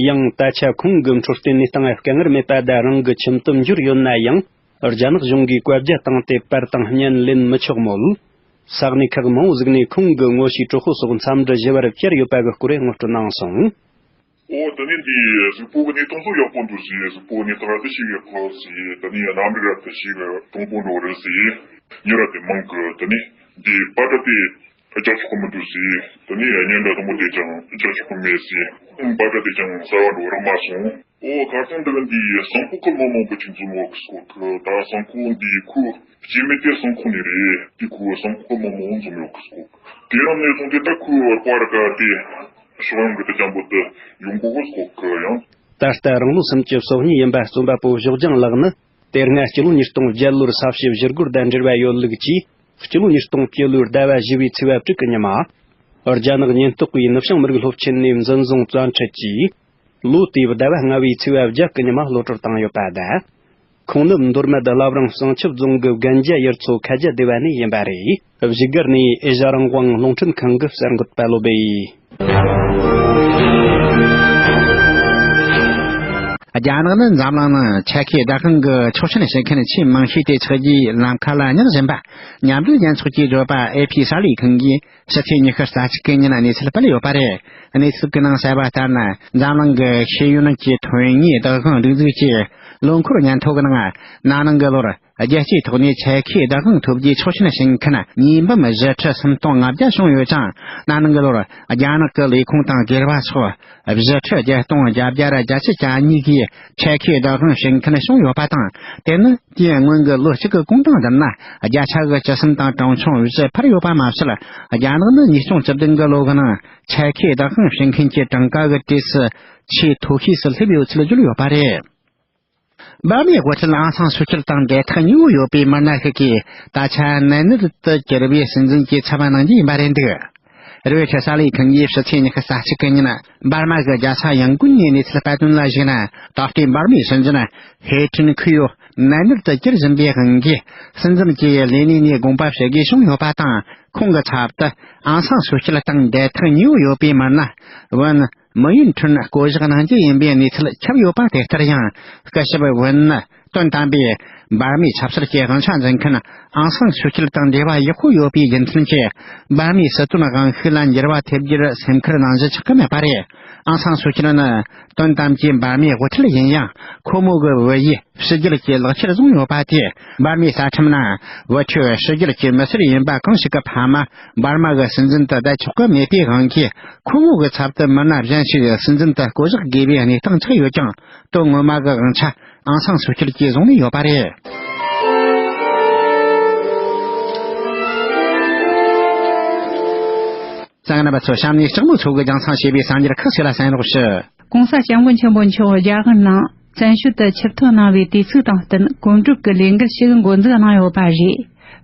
ཡང་ད་ཆ་ཁོང་གི་འཕྲོད་བསྟེན་གནས་སྟངས་དཀའ་ངལ་མེད་པ་དང་རང་གི་ཁྱིམ་དུ་འབྱོར་ཡོད་ན་ཡང་། རྒྱ་ནག་གཞུང་གིས་བཀའ་རྒྱ་བཏང་སྟེ་པར་དང་བརྙན་ལེན་མི་ཆོག་མོད། ས་གནས་ཁག་མང་བོ་ཟིག་ནས་ཁོང་གི་ངོ་ཤེས་གྲོགས་པོ་སོགས་འཚམས་འདྲི་ཞུ་བར་བཅར་ཡོད་པ་གི་སྐོར་ངོ་སྤྲོད་གནང་སོང་། འོ་དེ་ནས་འདི་གཟུགས་པོ་གི་གནས་སྟངས་ཚོ་ཡག་པོ་འདུག་ཟེར། གཟུགས་པོ་གནས་སྟངས་ར་དེ་ཞིག་ཡག་པོ་ཟེར། དེ་ནས་རྣམ་རིག་ར་དེ་ཞིག་གྲུང་པོ་འགྲོ་རེད་ཟེར། མྱི་ར་དེ་མང་གི། དེ་ནས་འདི་པ་ཏྲ་དེ་རྒྱག་ཆོག་གི་མི་འདུག་ཟེར། དེ་ནས་བརྙན་འདྲ་དང་པོ་དེ་ཀྱང་རྒྱག་ཆོག་གི་མེད་ཟེར། པ་ཏྲ་དེ་ཀྱང་གསར་བ་འགྲོ་རག་མ་སོང་། འོ་ཁ་སང་འདི་ག་འདི་བསང་ཁོག་གི་མི་མང་པོ་ཅིག་འཛོམས་ཡོད་གི་སྐོར་གི། ད་བསང་ཁོག་འདི་ཁོ་སྐྱེ་དམན་དེ་བསང་ཁོག་ནས་རེད། དེ་ཁོ་བསང་ཁོག་གི་མི་མང་པོ་འཛོམས་ཡོད་གི་སྐོར་གི། དེ་རང་ནས་བཟུང་སྟེ་ད་ཁོའི་བར་པ་ར་ག་དེ་ཕྱོགས་ཡོངས་ཀྱི་དེ་ཅན་པོ་དེ་ཡོང་གོ་གི་སྐོར་གི། ཡང་ད་ལྟ་རང་ལོ་སུམ་ཅུ་སོ་གཉིས་ཡིན་པ་རྩོམ་པ་པོ་བཞོགས་ལྗང་ལགས་ནི། དེ་སྔ་སྤྱི་ལོ་ཉིས་སྟོང་བརྒྱད་ལོར་ས་བྱི་བཞུར་སྒོར་དང་འབྲེལ་བ་ཡོད་ལུགས་ཀྱིས། སྤྱི་ལོ་ཉིས་སྟོང་བཅུ་ལོའི་ཟླ་བ་བཞི་བའི་ཚེས་པ་དྲུག་གི་ཉི་མ། རྒྱ་ནག་ཉེན་རྟོག་པས་ནུབ་བྱང་མི་རིགས་སློབ་ཆེན་ནས་འཛིན་བཟུང་བཙན་ཁྲིད་ཀྱིས། ལོ་དེའི་ཟླ་བ་ལྔ་བའི་ཚེས་པ་བརྒྱད་ཀྱི་ཉི་མ་གློད་གྲོལ་བཏང་ཡོད་པ་དང་། ཁོང་ནི་མདོ་སྨད་བླ་བྲང་བསང་ཆུ་རྫོང་གི་རྒན་རྒྱ་ཡུལ་ཚོ་ཁ་རྒྱ་སྡེ་བ་ནས་ཡིན་པ་རེད། བཞུགས་སྒར་ནས་ཨེ་ཤ་རང་དབང་རླུང་འཕྲིན་ཁང་གི་གསར་འགོད་པ་བློ་བྷེ་ཡིས། རྒྱ་ནག་ནི་འཛམ་གླིང་ནང་ཆེད་ཁེ་བདག་དབང་གི་ཆོག་མཆན་ཞུ་མཁན་ཆེས་མང་ཤོས་དེ་ཆགས་རྗེས། ལམ་ཁ་ལ་བསྙེགས་བཞིན་པ། མཉམ་འབྲེལ་རྒྱལ་ཚོགས་ཀྱི་བརྗོད་པ་ཨེ་ཕི་གསར་ལས་ཁང་གིས་ཕྱི་ཚེས་ཉི་ཤུ་རྩ་གཅིག་གི་ཉིན་གནས་ཚུལ་སྤེལ་ཡོད་པ་རེད། གནས་ཚུལ་གྱི་ནང་གསལ་བ་ལྟར་ན། འཛམ་གླིང་གི་ཤེས་ཡོན་གྱི་ཐོན་དངོས་བདག་དབང་སྒྲིག་འཛུགས་ཀྱི་ལོ་འཁོར་སྙན་ཐོ་གི་ནང་། ན་ནིང་གི་ལོར་རྒྱལ་སྤྱིའི་ཐོག་ནས་ཆེད་ཁེ་བདག་དབང་ཐོབ་རྒྱུའི་ཆོག་མཆན་ཞུ་མཁན་ཉིས་འབུམ་བཞི་ཁྲི་སུམ་སྟོང་ལྔ་བརྒྱ་བྱུང་ཡོད་ཅིང་། ན་ནིང་གི་ལོར་རྒྱ་ནག་གི་ལས་ཁུངས་དང་སྒེར་བ་སོགས་བཞི་ཁྲི་བརྒྱད་སྟོང་བརྒྱད་བརྒྱ་ར་བརྒྱད་ཅུ་གྱ་གཉིས་ཀྱིས་ཆེད་ཁེ་བདག་དབང་ཞུ་མཁན་བྱུང་ཡོད་པ་དང་། དེ་ནི་དུས་སྔོན་གྱི་ལོ་གཅིག་གི་གོང་དང་བསྡུར་ན། བརྒྱ་ཆ་གི་བཅུ་གསུམ་དང་གྲངས་ཆུང་བཞི་འཕར་ཡོད་པ་མ་ཟད། རྒྱ་ནག་ནི་ཉིས་སྟོང་བཅུ་བདུན་གི་ལོ་གི་ནང་ཆེད་ཁེ་བདག་དབང་ཞུ་མཁན་གྱི་གྲངས་ཀ་གི་གྲས་སུ་ཆེས་མཐོ་ཤོས་སུ་སླེབས་ཡོད་ཚུལ་བརྗོད་ཡོད་པ་རེད། འབར་མའི་དབུ་ཁྲིད་ཨང་སང་སུའུ་ཅི་དང་འབྲེལ་ཐག་ཉེ་བོ་ཡོད་པའི་མི་སྣ་ཞིག་གིས། ད་ཆ་ནད་མནར་དུ་གྱུར་བའི་སྲིད་འཛིན་གྱི་ཚབ་པ་གནང་རྒྱུ་ཡིན་པ་རེད་འདུག་རོའི་ཊར་གསར་ལས་ཁང་གིས་ཕྱི་ཚེས་ཉི་ཤུ་རྩ་གཅིག་གི་ཉིན། འབར་མ་གི་རྒྱལ་ས་ཡང་ཀུན་ནས་གནས་ཚུལ་སྤེལ་དོན་ལ་གཞིགས་ན། ད་ལྟའི་འབར་མའི་སྲིད་འཛིན་ཧེ་ཁྲིན་ཁུ་ཡོ་ནད་མནར་དུ་གྱུར་བཞིན་པའི་དབང་གིས། སྲིད་འཛིན་གྱི་ལས་གནས་ནས་དགོངས་པ་ཞུ་དགོས་བྱུང་ཡོད་པ་དང་། ཁོང་གི་ཚབ་ཏུ་ཨང་སང་སུའུ་ཅི་དང་འབྲེལ་ཐག་ཉེ་བོ་ཡོད་པའི་མི་སྣ་ཝུན་མི་ཡུན་ཁྲུན་བསྐོ་གཞག་གནང་རྒྱུ་ཡིན་པའི་གནས་ཚུལ་ཁྱབ་ཡོད་པ་དེ་ལྟར་ཡང་། སྐུ་ཞབས་ཝུན་ནི་དོན་དམ་པའི་འབར་མའི་ཆབ་སྲིད་ཀྱི་དབང་ཆ་འཛིན་མཁན་ཨང་སང་སུའུ་ཅི་དང་འབྲེལ་བ་ཡག་པོ་ཡོད་པའི་རྒྱུ་མཚན་གྱིས། འབར་མའི་སྲིད་དོན་དབང་ཤུགས་ལ་འགྱུར་བ་ཐེབས་རྒྱུར་སེམས་ཁུར་གནང་གཞི་ཆགས་ཀྱི་མེད་པ་རེད། ཨང་སང་སུའུ་ཅི་ནི་དོན་དམ་གྱི་འབར་མའི་དབུ་ཁྲིད་ཡིན་ཡང་། ཁོ་མོ་གི་བོད་ཡིག་ཕྱི་རྒྱལ་གྱི་ལག་ཁྱེར་བཟུང་ཡོད་པ་དེས། འབར་མའི་རྩ་ཁྲིམས་ན་བོད་ཆོས་ཕྱི་རྒྱལ་གྱི་མི་སེར་ཡིན་པ་གང་ཞིག་གི་ཕ་མ་འབར་མ་གི་སྲིད་འཛིན་དུ་བསྡད་ཆོག་གི་མེད་པའི་དབང་གིས། ཁོ་མོ་གི་ཚབ་ཏུ་མི་སྣ་གཞན་ཞིག་སྲིད་འཛིན་དུ་བསྐོ་གཞག་དགོས་པའི་གནས་སྟངས་ཆགས་ཡོད་ཀྱང་། དོན་ངོ་མ་གི་དབང་ཆ་ཨང་སང་སུའུ་ཅི་གིས་བཟུང་ནས་ཡོད་པ་རེད། གསན་མཁན་རྣམ་པ་ཚོ། གཤམ་ནས་ལྕགས་མོ་མཚོ་གིས་རྒྱང་སྲིང་བྱས་པའི་གསར་འགྱུར་ཁག་ཅིག་ལ་གསན་རོགས་ཞུ། གོང་ས་སྐྱབས་མགོན་ཆེན་པོ་མཆོག་རྒྱ་གར་ནང་བཙན་བྱོལ་དུ་ཆིབས་ཐོན་གནང་བའི་དུས་ཚིགས་དང་བསྟུན། གོམ་བགྲོད་ཀྱི་ལས་འགུལ་ཞིག་འགོ་འཛུགས་གནང་ཡོད་པ་རེད།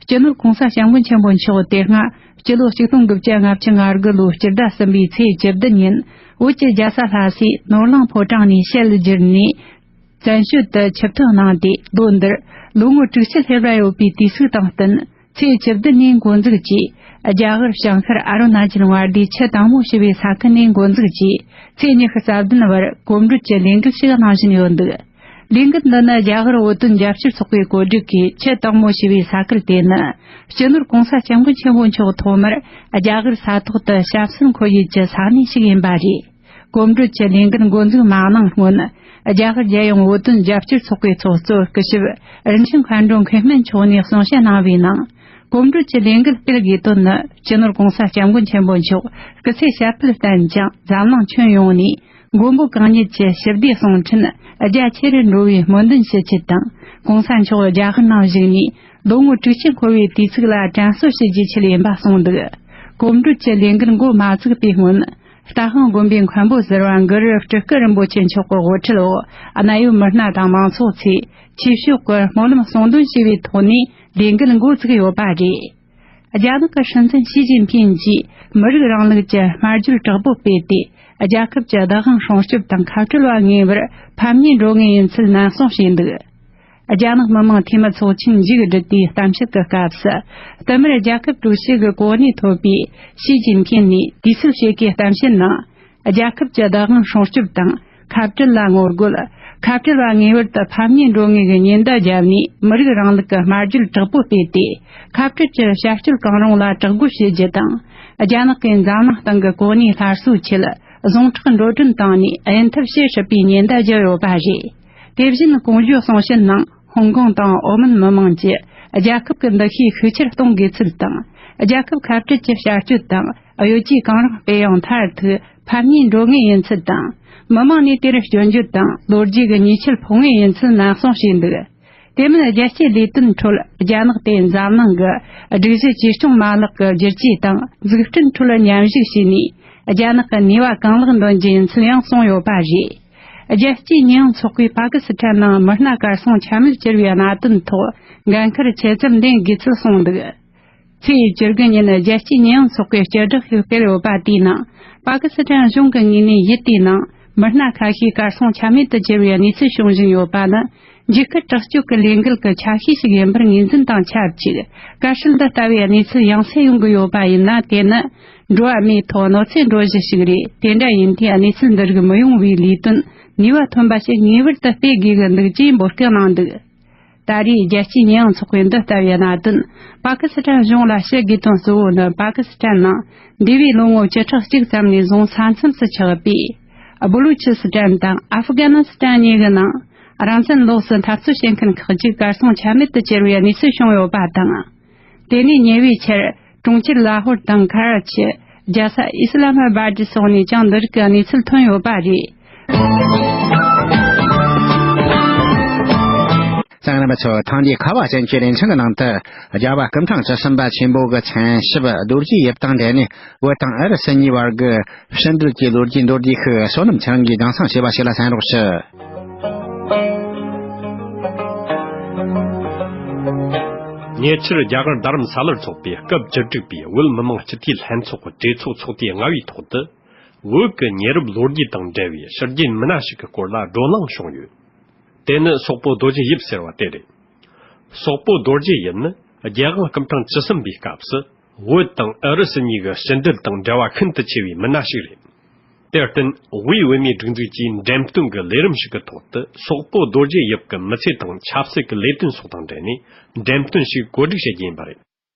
སྤྱི་ནོར་གོང་ས་སྐྱབས་མགོན་ཆེན་པོ་མཆོག་དེ་སྔ་སྤྱི་ལོ་ཆིག་སྟོང་དགུ་བརྒྱ་ལྔ་བཅུ་ང་དགུ་ལོའི་སྤྱི་ཟླ་གསུམ་པའི་ཚེས་བཅུ་བདུན་ཉིན། བོད་ཀྱི་རྒྱལ་ས་ལྷ་སའི་ནོར་གླིང་ཕོ་བྲང་ནས་ཞལ་བསྒྱུར་ནས། བཙན་བྱོལ་དུ་ཆིབས་ཐོན་གནང་སྟེ། ལོ་འདིར་ལོ་ངོ་དྲུག་ཅུ་སླེབས་ར་ཡོད་པའི་དུས་ཚིགས་དང་བསྟུན། ཚེས་བཅུ་བདུན་ནས་འགོ་འཛུགས་ཀྱིས། རྒྱ་གར་བྱང་ཤར་ཨ་རུ་ན་ཅལ་མངའ་སྡེའི་ཆུ་དྭངས་མོ་ཞེས་པའི་ས་ཁུལ་ནས་འགོ་འཛུགས་ཀྱིས། ཚེས་ཉི་ཤུ་རྩ་བདུན་བར་གོམ་བགྲོད་ཀྱི་ལས་འགུལ་ཞིག་གནང་བཞིན་ཡོད་འདུག། ལས་འགུལ་འདི་ནི་རྒྱ་གར་བོད་དོན་རྒྱབ་སྐྱོར་ཚོགས་པའི་བཀོད་སྒྲིག་གིས། ཆུ་དྭངས་མོ་ཞེས་པའི་ས་ཁུལ་དེ་ནི་སྤྱི་ནོར་གོང་ས་སྐྱབས་མགོན་ཆེན་པོ་མཆོག་ཐོག་མར་རྒྱ་གར་ས་ཐོག་ཏུ་ཞབས་སོར་འཁོད་ཡུལ་གྱི་ས་གནས་ཤིག་ཡིན་པ་རེད། གོམ་བགྲོད་ཀྱི་ལས་འགུལ་འགོ་འཛུགས་མ་གནང་སྔོན། རྒྱ་གར་རྒྱལ་ཡོངས་བོད་དོན་རྒྱབ་སྐྱོར་ཚོགས་པའི་ཚོགས་གཙོ་སྐུ་ཞབས་རིན་ཆེན་མཁའ་འགྲོ་མཁས་སྨན་མཆོག་ནས་གསུང་བཤད་གནང་བའི་ནང་། གོམ་བགྲོད་ཀྱི་ལས་འགུལ་སྤེལ་དགོས་དོན་ནི། སྤྱི་ནོར་གོང་ས་སྐྱབས་མགོན་ཆེན་པོ་མཆོག་སྐུ་ཚེ་ཞབས་པད་བརྟན་ཅིང་། འཛམ་གླིང་ཁྱོན་ཡོངས་ནས་མགོན་པོ་གང་ཉིད་ཀྱི་ཞི་བདེའི་གསུང་འཕྲིན་རྒྱ་ཆེ་རུ་འགྲོ་བའི་སྨོན་འདུན་ཞུ་ཆེད་དང་། གོང་ས་མཆོག་རྒྱ་གར་ནང་བཞུགས་ནས་ལོ་ངོ་དྲུག་ཅུ་འཁོར་བའི་དུས་ཚིགས་ལ་དྲན་གསོ་ཞུ་རྒྱུའི་ཆེད་ཡིན་པ་གསུངས་འདུག། གོམ་བགྲོད་ཀྱི་ལས་འགུལ་འགོ་མ་བཙུགས་པའི་སྔོན། རྟ་དབང་དགོན་པའི་མཁན་པོ་ཟུར་པ་གུ་རུ་སྤྲུལ་སྐུ་རིན་པོ་ཆེ་མཆོག་གི་དབུ་ཁྲིད་འོག། གནད་ཡོད་མི་སྣ་དང་མང་ཚོགས་ཚོས་ཆོས་ཕྱོགས་ཀྱི་སྨོན་ལམ་གསུང་འདོན་བྱས་པའི་ཐོག་ནས་ལས་འགུལ་འགོ་བཙུགས་ཡོད་པ་རེད། རྒྱ་ནག་གི་སྲིད་འཛིན་ཞི་ཅིན་ཕིན་གྱིས་མི་རིགས་རིང་ལུགས་ཀྱི་སྨྲ་བརྗོད་དྲག་པོ་སྤེལ་ཏེ། རྒྱལ་ཁབ་ཀྱི་བདག་དབང་སྲུང་སྐྱོབ་དང་ཁ་བྲལ་བ་ངེས་པར་ཕམ་ཉེས་འགྲོ་ངེས་ཡིན་ཚུལ་ནན་གསུང་བྱས་འདུག། རྒྱ་ནག་མི་དམངས་འཐུས་མི་ཚོགས་ཆེན་མཇུག་བསྒྲིལ་དུས་གཏམ་བཤད་ཀྱི་སྐབས་སུ། བསྟུད་མར་རྒྱལ་ཁབ་གྲོས་ཆོད་ཀྱི་གོ་གནས་ཐོབ་པའི་ཞི་ཅིན་ཕིན་ནས་དུས་ཚོད་ཕྱེད་ཀའི་གཏམ་བཤད་ནང་། རྒྱལ་ཁབ་ཀྱི་བདག་དབང་སྲུང་སྐྱོབ་དང་ཁ་བྲལ་ལ་ངོ་རྒོལ། ཁ་བྲལ་བ་ངེས་པར་དུ་ཕམ་ཉེས་འགྲོ་ངེས་ཀྱི་ཉེན་བརྡ་བརྒྱབ་ནས། མི་རིགས་རིང་ལུགས་ཀྱི་སྨྲ་བརྗོད་དྲག་པོ་སྤེལ་ཏེ། ཁ་བྲལ་གྱི་བྱ་སྤྱོད་གང་རུང་ལ་དྲག་རྒོལ་བྱེད་རྒྱུ་དང་། རྒྱ་ནག་གིས་འཛམ་གླིང་སྟེང་གི་གོ་གནས་སླར་གསོའི་ཆེད། ཟུངས་ཁྲག་འགྲོ་གྲོན་བཏང་ནས་གཡུལ་འཐབ་བྱེད་སྲིད་པའི་ཉེན་བརྡ་བརྒྱབ་ཡོད་པ་རེད། དེ་བཞིན་གོང་བརྗོད་གསུང་བཤད་ནང་། ཧོང་ཀོང་དང་ཨོ་མན་མི་དམངས་ཀྱིས་རྒྱལ་ཁབ་ཀྱི་འདུ་ཤེས་ཤུགས་ཆེར་གཏོང་དགོས་ཚུལ་དང་། རྒྱལ་ཁབ་ཁ་བྲལ་གྱི་བྱ་སྤྱོད་དང་གཡོ་ཇུས་གང་རུང་སྤེལ་ཡང་མཐར་ཐུག་ཕམ་ཉེས་འགྲོ་ངེས་ཡིན་ཚུལ་དང་། མི་དམངས་ནས་དེར་སྐྱོན་བརྗོད་དང་ལོ་རྒྱུས་ཀྱི་ཉེས་ཆད་ཕོག་ངེས་ཡིན་ཚུལ་ནན་གསུང་བྱས་འདུག། དེ་མིན་རྒྱལ་སྤྱིའི་ལས་དོན་ཁྲོད། རྒྱ་ནག་དེ་འཛམ་གླིང་གི་སྒྲིག་གཞི་བཅོས་སྐྱོང་མ་ལག་གི་བསྒྱུར་བཅོས་དང་འཛུགས་སྐྲུན་ཁྲོད་མཉམ་ཞུགས་བྱས་ནས། རྒྱ་ནག་གི་ནུས་པ་གང་ལེགས་འདོན་རྒྱུ་ཡིན་ཚུལ་ཡང་གསུངས་ཡོད་པ་རེད། རྒྱལ་སྤྱིའི་ཉེས་ཡངས་ཚོགས་པས་པ་ཀི་སི་ཐན་ནང་མི་སྣ་གར་སོང་ཆ་མེད་གྱུར་བའི་གནད་དོན་ཐོག་འགན་འཁུར་ཆེ་ཙམ་ལེན་དགོས་ཚུལ་གསུངས་འདུག། ཚེས་བཅུ་དགུ་ཉིན་རྒྱལ་སྤྱིའི་ཉེས་ཡངས་ཚོགས་པས་སྤྱི་བསྒྲགས་ཤིག་སྤེལ་ཡོད་པ་དེའི་ནང་། པ་ཀི་སི་ཐན་གཞུང་གི་ངོས་ནས་ཡུལ་དེའི་ནང་མི་སྣ་ཁ་ཤས་གར་སོང་ཆ་མེད་དུ་གྱུར་བའི་གནས་ཚུལ་བྱུང་བཞིན་ཡོད་པ་ནི། འཇིགས་སྐུལ་དྲག་སྤྱོད་ཀྱི་ལས་འགུལ་གྱི་ཆ་ཤས་ཤིག་ཡིན་པར་ངོས་འཛིན་དང་ཆབས་ཅིག། གལ་སྲིད་འདི་ལྟ་བུའི་གནས་ཚུལ་ཡང་སེ་ཡོང་གི་ཡོད་པ་ཡིན་ན། དེ་ནི་འགྲོ་བ་མིའི་ཐོག་གནོད་འཚེ་འགྲོ་གཞི་ཞིག་རེད། དེ་འདྲ་ཡིན་དུས་གནས་ཚུལ་འདི་རིགས་མི་ཡོང་བའི་ལས་དོན་ནུས་པ་ཐོན་པ་ཞིག་ངེས་པར་དུ་སྤེལ་དགོས་ཀྱི་འདུག་ཅེས་འབོད་སྐུལ་གནང་འདུག། ད་རེས་རྒྱལ་སྤྱིའི་ཉེས་ཡངས་ཚོགས་པས་འདི་ལྟ་བུའི་གནད་དོན་པ་ཀི་སི་ཐན་གཞུང་ལ་ཞུ་དགོས་དོན་གཙོ་བོ་ནི། པ་ཀི་སི་ཐན་ནང་འདས་པའི་ལོ་ངོ་བཅུ་ཕྲག་གཅིག་ཙམ་ནས་བཟུང་ས་མཚམས་སུ་ཆགས་པའི་སྦུ་ལུ་ཆི་སི་ཐན་དང་ཨ་ཧྥུ་ག་ནི་སི་ཐན་གཉིས་ཀྱི་ནང་རང་བཙན་ལོགས་སུ་འཐབ་རྩོད་བྱེད་མཁན་ཁག་ཅིག་གར་སོང་ཆ་མེད་དུ་གྱུར་བའི་གནས་ཚུལ་བྱུང་ཡོད་པ་དང་། དེ་ནས་ཉེ་བའི་ཆར་གྲོང་ཁྱེར་ལ་ཧོར་དང་ཁ་ར་ཆི། རྒྱལ་ས་ཨི་སི་ལ་མ་བཱ་ཏི་སོགས་ནས་ཀྱང་འདི་རིགས་ཀྱི་གནས་ཚུལ་ཐོན་ཡོད་པ་རེད། གསན་མཁན་རྣམ་པ་ཚོ། ཐེངས་འདིའི་ཁ་བ་ཅན་གྱི་ལེ་ཚན་གྱི་ནང་དུ། རྒྱལ་བ་སྐུ་ཕྲེང་བཅུ་གསུམ་པ་ཆེན་པོ་གི་མཚན་ཞབས་རྡོ་རྗེ་ཡིབ་དང་འབྲེལ་ནས། བོད་དང་ཨུ་རུ་སུ་གཉིས་བར་གྱི་ཕྱི་འབྲེལ་གྱི་ལོ་རྒྱུས་མདོར་བསྡུས་ཤིག་བསོད་ནམས་ཚེ་རིང་གིས་རྒྱང་སྲིང་བྱས་པ་ཞིག་ལ་གསན་རོགས་ཞུ། ཉེ་ཆར་རྒྱ་གར་རྡ་རམ་ས་ལར་འཚོགས་པའི་སྐབས་བཅུ་དྲུག་པའི་བོད་མི་མང་སྤྱི་འཐུས་ལྷན་ཚོགས་ཀྱི་གྲོས་ཚོགས་ཚོགས་དུས་ལྔ་པའི་ཐོག་ཏུ། བོད་ཀྱི་ཉེ་རབས་ལོ་རྒྱུས་དང་འབྲེལ་བའི་ཕྱི་རྒྱལ་མི་སྣ་ཞིག་གི་སྐོར་ལ་བགྲོ་གླེང་བྱུང་ཡོད། དེ་ནི་སོག་པོ་རྡོ་རྗེ་ཡིབ་ཟེར་བ་དེ་རེད། སོག་པོ་རྡོ་རྗེ་ཡིབ་ནི་རྒྱལ་དབང་སྐུ་ཕྲེང་བཅུ་གསུམ་པའི་སྐབས་སུ་བོད་དང་ཨུ་རུ་སུ་གཉིས་ཀྱི་ཕྱི་འབྲེལ་དང་འབྲེལ་བ་ཤིན་ཏུ་ཆེ་བའི་མི་སྣ་ཞིག་རེད། དེར་བརྟེན། དབུས་བོད་མིའི་སྒྲིག་འཛུགས་ཀྱིས་འགྲེམས་སྟོན་གྱི་ལས་རིམ་ཞིག་གི་ཐོག་ཏུ་སོག་པོ་རྡོ་རྗེ་ཡིབ་ཀྱི་མི་ཚེ་དང་ཆབ་སྲིད་ཀྱི་ལས་དོན་སོགས་དང་འབྲེལ་ནས་འགྲེམས་སྟོན་ཞིག་གོ་སྒྲིག་བྱེད་རྒྱུ་ཡིན་པ་རེད།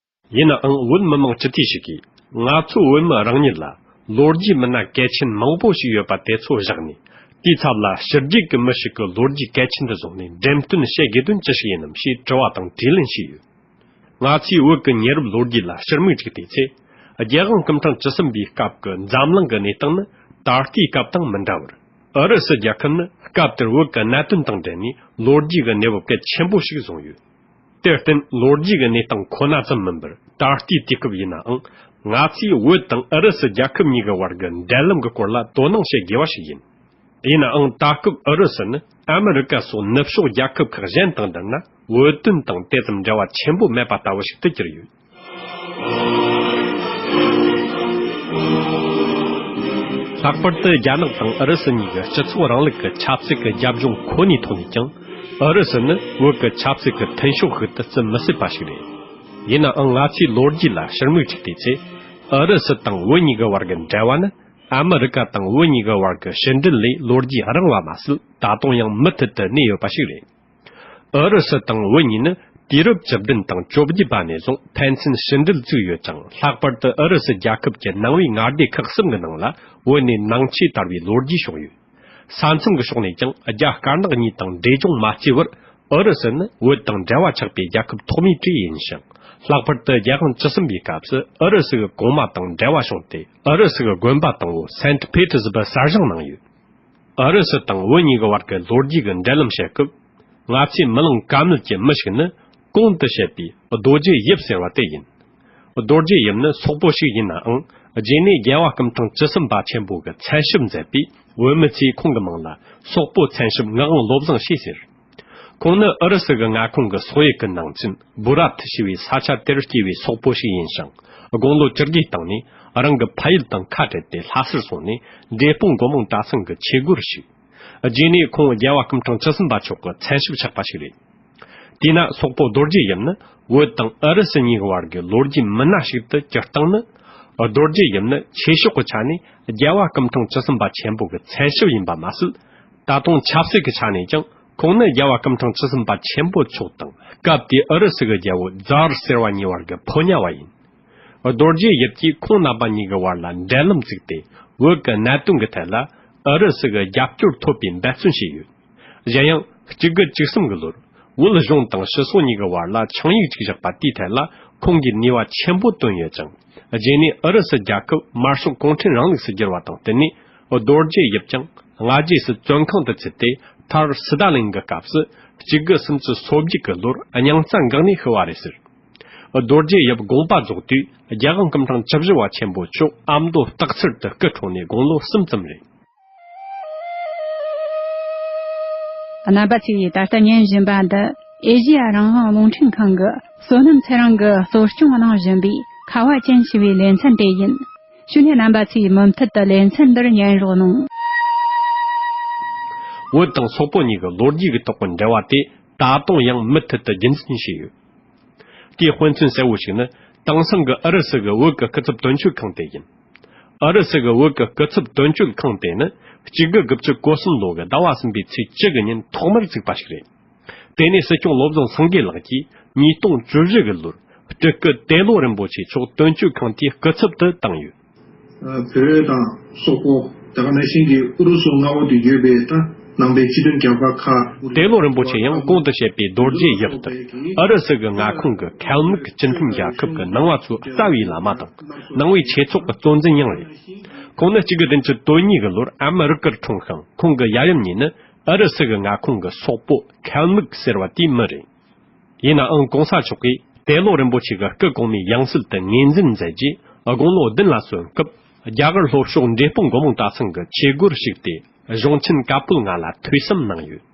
ཡིན་ནའང་། བོད་མི་མང་སྤྱི་འཐུས་ཤིག་གིས། ང་ཚོ་བོད་མི་རང་ཉིད་ལ་ ལོ་རྒྱུས་མི་སྣ་གལ་ཆེན་མང་པོ་ཞིག་ཡོད་པ་དེ་ཚོ་བཞག་ནས། དེའི་ཚབ་ལ་ཕྱི་རྒྱལ་གྱི་མི་ཞིག་གི་ལོ་རྒྱུས་གལ་ཆེན་དུ་བཟུང་ནས་འགྲེམས་སྟོན་བྱེད་དགོས་དོན་ཅི་ཞིག་ཡིན་ནམ་ཞེས་དྲི་བ་དང་དྲིས་ལན་བྱས་ཡོད། ང་ཚོས་བོད་ཀྱི་ཉེ་རབས་ལོ་རྒྱུས་ལ་ཕྱིར་མིག་ཅིག་བལྟས་ཚེ། རྒྱལ་དབང་སྐུ་ཕྲེང་བཅུ་གསུམ་པའི་སྐབས་ཀྱི་འཛམ་གླིང་གི་གནས་སྟངས་ནི་ད་ལྟའི་སྐབས་དང་མི་འདྲ་བར། ཨུ་རུ་སུ་རྒྱལ་ཁབ་ནི་སྐབས་དེར་བོད་ཀྱི་གནད་དོན་དང་འབྲེལ་ནས་ལོ་རྒྱུས་ཀྱི་གནས་བབ་གལ་ཆེན་པོ་ཞིག་བཟུང་ཡོད། དེར་བརྟེན་ལོ་རྒྱུས་ཀྱི་གནས་སྟངས་ཁོ་ན་ཙམ་མིན་པར། ད་ལྟའི་དུས་སྐབས་ཡིན་ནའང་ང་ཚོས་བོད་དང་ཨུ་རུ་སུ་རྒྱལ་ཁབ་གཉིས་ཀྱི་བར་གྱི་འབྲེལ་ལམ་གྱི་སྐོར་ལ་དོ་སྣང་བྱེད་དགོས་པ་ཞིག་ཡིན། ཡིན་ནའང་ད་སྐབས་ཨུ་རུ་སུ་ནི་ཨ་མི་རི་ཀ་སོགས་ནུབ་ཕྱོགས་རྒྱལ་ཁབ་ཁག་གཞན་དང་བསྡུར་ན་བོད་དོན་དང་དེ་ཙམ་འབྲེལ་བ་ཆེན་པོ་མེད་པ་ལྟ་བུ་ཞིག་ཏུ་གྱུར་ཡོད། ལྷག་པར་དུ་རྒྱ་ནག་དང་ཨུ་རུ་སུ་གཉིས་ཀྱི་སྤྱི་ཚོགས་རིང་ལུགས་ཀྱི་ཆབ་སྲིད་ཀྱི་རྒྱབ་ལྗོངས་ཁོ་ནའི་ཐོག་ནས་ཀྱང་། ཨུ་རུ་སུ་ནི་བོད་ཀྱི་ཆབ་སྲིད་ཀྱི་མཐུན་ཕྱོགས་ཤིག་ཏུ་བརྩི་མི་སྲིད་པ་ཞིག་རེད། ཡིན་ནའང་ང་ཚོས་ལོ་རྒྱུས་ལ་ཕྱིར་མིག་ཅིག་བལྟས་ཚེ། ཨུ་རུ་སུ་དང་བོད་གཉིས་ཀྱི་བར་གྱི་འབྲེལ་བ་ནི། ཨ་མི་རི་ཀ་དང་བོད་གཉིས་ཀྱི་བར་གྱི་ཕྱི་འབྲེལ་ལས་ལོ་རྒྱུས་རིང་བ་མ་ཟད། ད་དུང་ཡང་མུ་མཐུད་དུ་གནས་ཡོད་པ་ཞིག་རེད། ཨུ་རུ་སུ་དང་བོད་གཉིས་ནི་དུས་རབས་བཅུ་བདུན་དང་བཅོ་བརྒྱད་པ་ནས་བཟུང་ཕན་ཚུན་ཕྱི་འབྲེལ་བཙུགས་ཡོད་ཅིང་། ལྷག་པར་དུ་ཨུ་རུ་སུ་རྒྱལ་ཁབ་ཀྱི་ནང་པའི་མངའ་སྡེ་ཁག་གསུམ་གྱི་ནང་ལ་བོད་ནས་ནང་ཆོས་དར་བའི་ལོ་རྒྱུས་བྱུང་ཡོད། ས་མཚམས་ཀྱི་ཕྱོགས་ནས་ཀྱང་རྒྱ་དཀར་ནག་གཉིས་དང་འབྲས་ལྗོངས་མ་བརྩིས་པར། ཨུ་རུ་སུ་ནི་བོད་དང་འབྲེལ་བ་ཆགས་པའི་རྒྱལ་ཁབ་ཐོག་མའི་གྲས་ཡིན་ཞིང་། ལྷག་པར་དུ་རྒྱལ་དབང་བཅུ་གསུམ་པའི་སྐབས་སུ་ཨུ་རུ་སུ་གི་གོང་མ་དང་འབྲེལ་བ་བྱུང་སྟེ། ཨུ་རུ་སུ་གི་དགོན་པ་དང་པོ་སེན་ཊི་པེ་ཏི་སི་བྷར་གསར་བཞེངས་གནང་ཡོད། ཨུ་རུ་སུ་དང་བོད་གཉིས་ཀྱི་བར་གྱི་ལོ་རྒྱུས་ཀྱི་འབྲེལ་ལམ་བཤད་སྐབས། ང་ཚོས་མི་ལང་ཀ་མེད་ཀྱི་མི་ཞིག་ནི་གོང་དུ་བཤད་པའི་རྡོ་རྗེ་ཡིབ་ཟེར་བ་དེ་ཡིན། རྡོ་རྗེ་ཡིབ་ནི་སོག་པོ་ཞིག་ཡིན་ནའང་། རྗེས་ནས་རྒྱལ་བ་སྐུ་ཕྲེང་བཅུ་གསུམ་པ་ཆེན་པོ་གིས་མཚན་ཞབས་མཛད་པས། བོད་མི་ཚོས་ཁོང་གི་མིང་ལ་སོག་པོ་མཚན་ཞབས་ངག་དབང་བློ་བཟང་ཞེས་ཟེར། ཁོང་ནི་ཨུ་རུ་སུ་གི་མངའ་ཁོངས་ཀྱི་སོག་ཡུལ་གྱི་ནང་ཚན་བུ་ར་ཐི་ཞེས་པའི་ས་ཆ་དེར་སྐྱེས་པའི་སོག་པོ་ཞིག་ཡིན་ཞིང་། དགུང་ལོ་བཅུ་དགུའི་སྟེང་ནས་རང་གི་ཕ་ཡུལ་དང་ཁ་བྲལ་ཏེ་ལྷ་སར་སོང་ནས། འབྲས་སྤུངས་སྒོ་མང་གྲྭ་ཚང་གི་ཆོས་སྒོར་ཞུགས། རྗེས་ནས་ཁོང་རྒྱལ་བ་སྐུ་ཕྲེང་བཅུ་གསུམ་པ་མཆོག་གི་མཚན་ཞབས་ཆགས་པ་ཞིག་རེད། དེས་ན་སོག་པོ་རྡོ་རྗེ་ཡིབ་ནི་བོད་དང་ཨུ་རུ་སུ་གཉིས་ཀྱི་བར་གྱི་ལོ་རྒྱུས་མི་སྣ་ཞིག་ཏུ་གྱུར་སྟངས་ནི། རྡོ་རྗེ་ཡིབ་ནི་ཆོས་ཕྱོགས་ཀྱི་ཆ་ནས་རྒྱལ་བ་སྐུ་ཕྲེང་བཅུ་གསུམ་པ་ཆེན་པོ་གི་མཚན་ཞབས་ཡིན་པ་མ་ཟད། ད་དུང་ཆབ་སྲིད་ཀྱི་ཆ་ནས་ཀྱང་ཁོང་ནི་རྒྱལ་བ་སྐུ་ཕྲེང་བཅུ་གསུམ་པ་ཆེན་པོ་མཆོག་དང་སྐབས་དེའི་ཨུ་རུ་སུ་གི་རྒྱལ་པོ་ཛར་ཟེར་བ་གཉིས་བར་གྱི་ཕོ་ཉ་བ་ཡིན། རྡོ་རྗེ་ཡིབ་ཀྱིས་ཁོང་རྣམ་པ་གཉིས་ཀྱི་བར་ལ་འབྲེལ་ལམ་བཙུགས་ཏེ། བོད་ཀྱི་གནད་དོན་གྱི་ཐད་ལ་ཨུ་རུ་སུ་གི་རྒྱབ་སྐྱོར་ཐོབ་པའི་འབད་བརྩོན་བྱས་ཡོད། གཞན་ཡང་། གཅིག་དགུ་གཅིག་གསུམ་གྱི་ལོར། བོད་གཞུང་དང་ཕྱི་སོག་གཉིས་ཀྱི་བར་ལ་ཆིངས་ཡིག་ཅིག་བཞག་པ་དེའི་ཐད་ལ་ཁོང་གིས་ནུས་པ་ཆེན་པོ་བཏོན་ཡོད་ཅིང་། རྗེས་ནས་ཨུ་རུ་སུ་རྒྱལ་ཁབ་དམར་ཤོག་གུང་ཁྲན་རིང་ལུགས་སུ་བསྒྱུར་བ་དང་བསྟུན་ནས། རྡོ་རྗེ་ཡིབ་ཀྱང་སྔ་རྗེས་སུ་བཙོན་ཁང་དུ་ཚུད་དེ། མཐར་སི་ཏཱ་ལིན་གྱི་སྐབས་སུ་གཅིག་དགུ་སུམ་ཅུ་སོ་བརྒྱད་ཀྱི་ལོར་སྙིང་རྩ་འགག་ནས་ཤི་བ་རེད་ཟེར། རྡོ་རྗེ་ཡབ་དགོངས་པ་རྫོགས་དུས། རྒྱལ་དབང་སྐུ་ཕྲེང་བཅུ་བཞི་བ་ཆེན་པོ་མཆོག་ཨ་མདོ་སྟག་འཚེར་དུ་སྐུ་འཁྲུངས་ནས་དགུང་ལོ་གསུམ་ཙམ་རེད། རྣམ་པ་ཚོས་ད་ལྟ་ཉན་བཞིན་པ་འདི་ཨེ་ཤེ་ཡ་རང་དབང་རླུང་འཕྲིན་ཁང་གི་བསོད་ནམས་ཚེ་རིང་གིས་གཙོ་སྐྱོང་གནང་བཞིན་པའི་ཁ་བ་ཅན་ཞེས་པའི་ལེ་ཚན་དེ་ཡིན། བྱས་ནས་རྣམ་པ་ཚོས་མུ་མཐུད་དུ་ལེ་ཚན་འདིར་ཉན་རོགས་གནང་། བོད་དང་སོག་པོ་གཉིས་ཀྱི་ལོ་རྒྱུས་ཀྱི་ཐོག་གི་འབྲེལ་བ་དེ་ད་དུང་ཡང་མུ་མཐུད་དུ་རྒྱུན་འཛིན་བྱས་ཡོད། དེའི་དཔེ་མཚོན་གསལ་བོ་ཞིག་ནི། དེང་སང་གི་ཨུ་རུ་སུ་གི་བོད་ཀྱི་སྐུ་ཚབ་དོན་གཅོད་ཁང་དེ་ཡིན། ཨུ་རུ་སུ་གི་བོད་ཀྱི་སྐུ་ཚབ་དོན་གཅོད་ཁང་དེ་ནི་གཅིག་དགུ་དགུ་བཅུ་གོ་གསུམ་ལོ་གི་ཟླ་བ་གསུམ་པའི་ཚེས་བཅུ་གི་ཉིན་ཐོག་མར་བཙུགས་པ་ཞིག་རེད། དེ་ནས་སྲིད་སྐྱོང་བློ་བཟང་སེང་གེ་ལགས་ཀྱིས་ཉིས་སྟོང་བཅུ་བཞི་གི་ལོར་སྤྲུལ་སྐུ་ཏེ་ལོ་རིན་པོ་ཆེ་མཆོག་དོན་གཅོད་ཁང་དེའི་སྐུ་ཚབ་ཏུ་བཏང་ཡོད། བོད་དང་སོག་པོ། དེ་ག་ནང་བཞིན་གྱི་ཨུ་རུ་སུ་མངའ་འོག་ཏུ་ཡོད་པའི་ད་ནང་པའི་སྤྱི་མཐུན་རྒྱལ་ཁབ་ཁག་ཏེ་ལོ་རིན་པོ་ཆེ་ཡང་གོང་དུ་བཤད་པའི་རྡོ་རྗེ་ཡབ་ཏུ་ཨུ་རུ་སུ་གི་མངའ་ཁོངས་ཀྱི་ཁལ་མིག་སྤྱི་མཐུན་རྒྱལ་ཁབ་ཀྱི་ནང་པ་ཚོའི་རྩ་བའི་བླ་མ་དང་ནང་པའི་ཆོས་ཚོགས་ཀྱི་གཙོ་འཛིན་ཡང་རེད། ཁོང་ནི་གཅིག་དགུ་བདུན་ཅུ་དོན་གཉིས་ཀྱི་ལོར་ཨ་མི་རི་ཀར་འཁྲུངས་ཤིང་། ཁོང་གི་ཡབ་ཡུམ་གཉིས་ནི་ཨུ་རུ་སུ་གི་མངའ་ཁོངས་ཀྱི་སོག་པོ་ཁལ་མིག་ཟེར་བ་དེའི་མི་རེད། ཡིན་ནའང་གོང་ས་མཆོག་གིས་ཏེ་ལོ་རིན་པོ་ཆེ་གི་སྐུ་གོང་མའི་ཡང་སྲིད་དུ་ངོས་འཛིན་མཛད་རྗེས། དགུང་ལོ་བདུན་ལ་སོན་སྐབས། རྒྱ་གར་ལྷོ་ཕྱོགས་འབྲས་སྤུངས་སྒོ་མང་གྲྭ་ཚང་གི་ཆོས་སྒོར་ཞུགས་ཏེ། གཞུང་ཆེན་བཀའ་པོད་ལྔ་ལ་ཐོས་བསམ་གནང་ཡོད།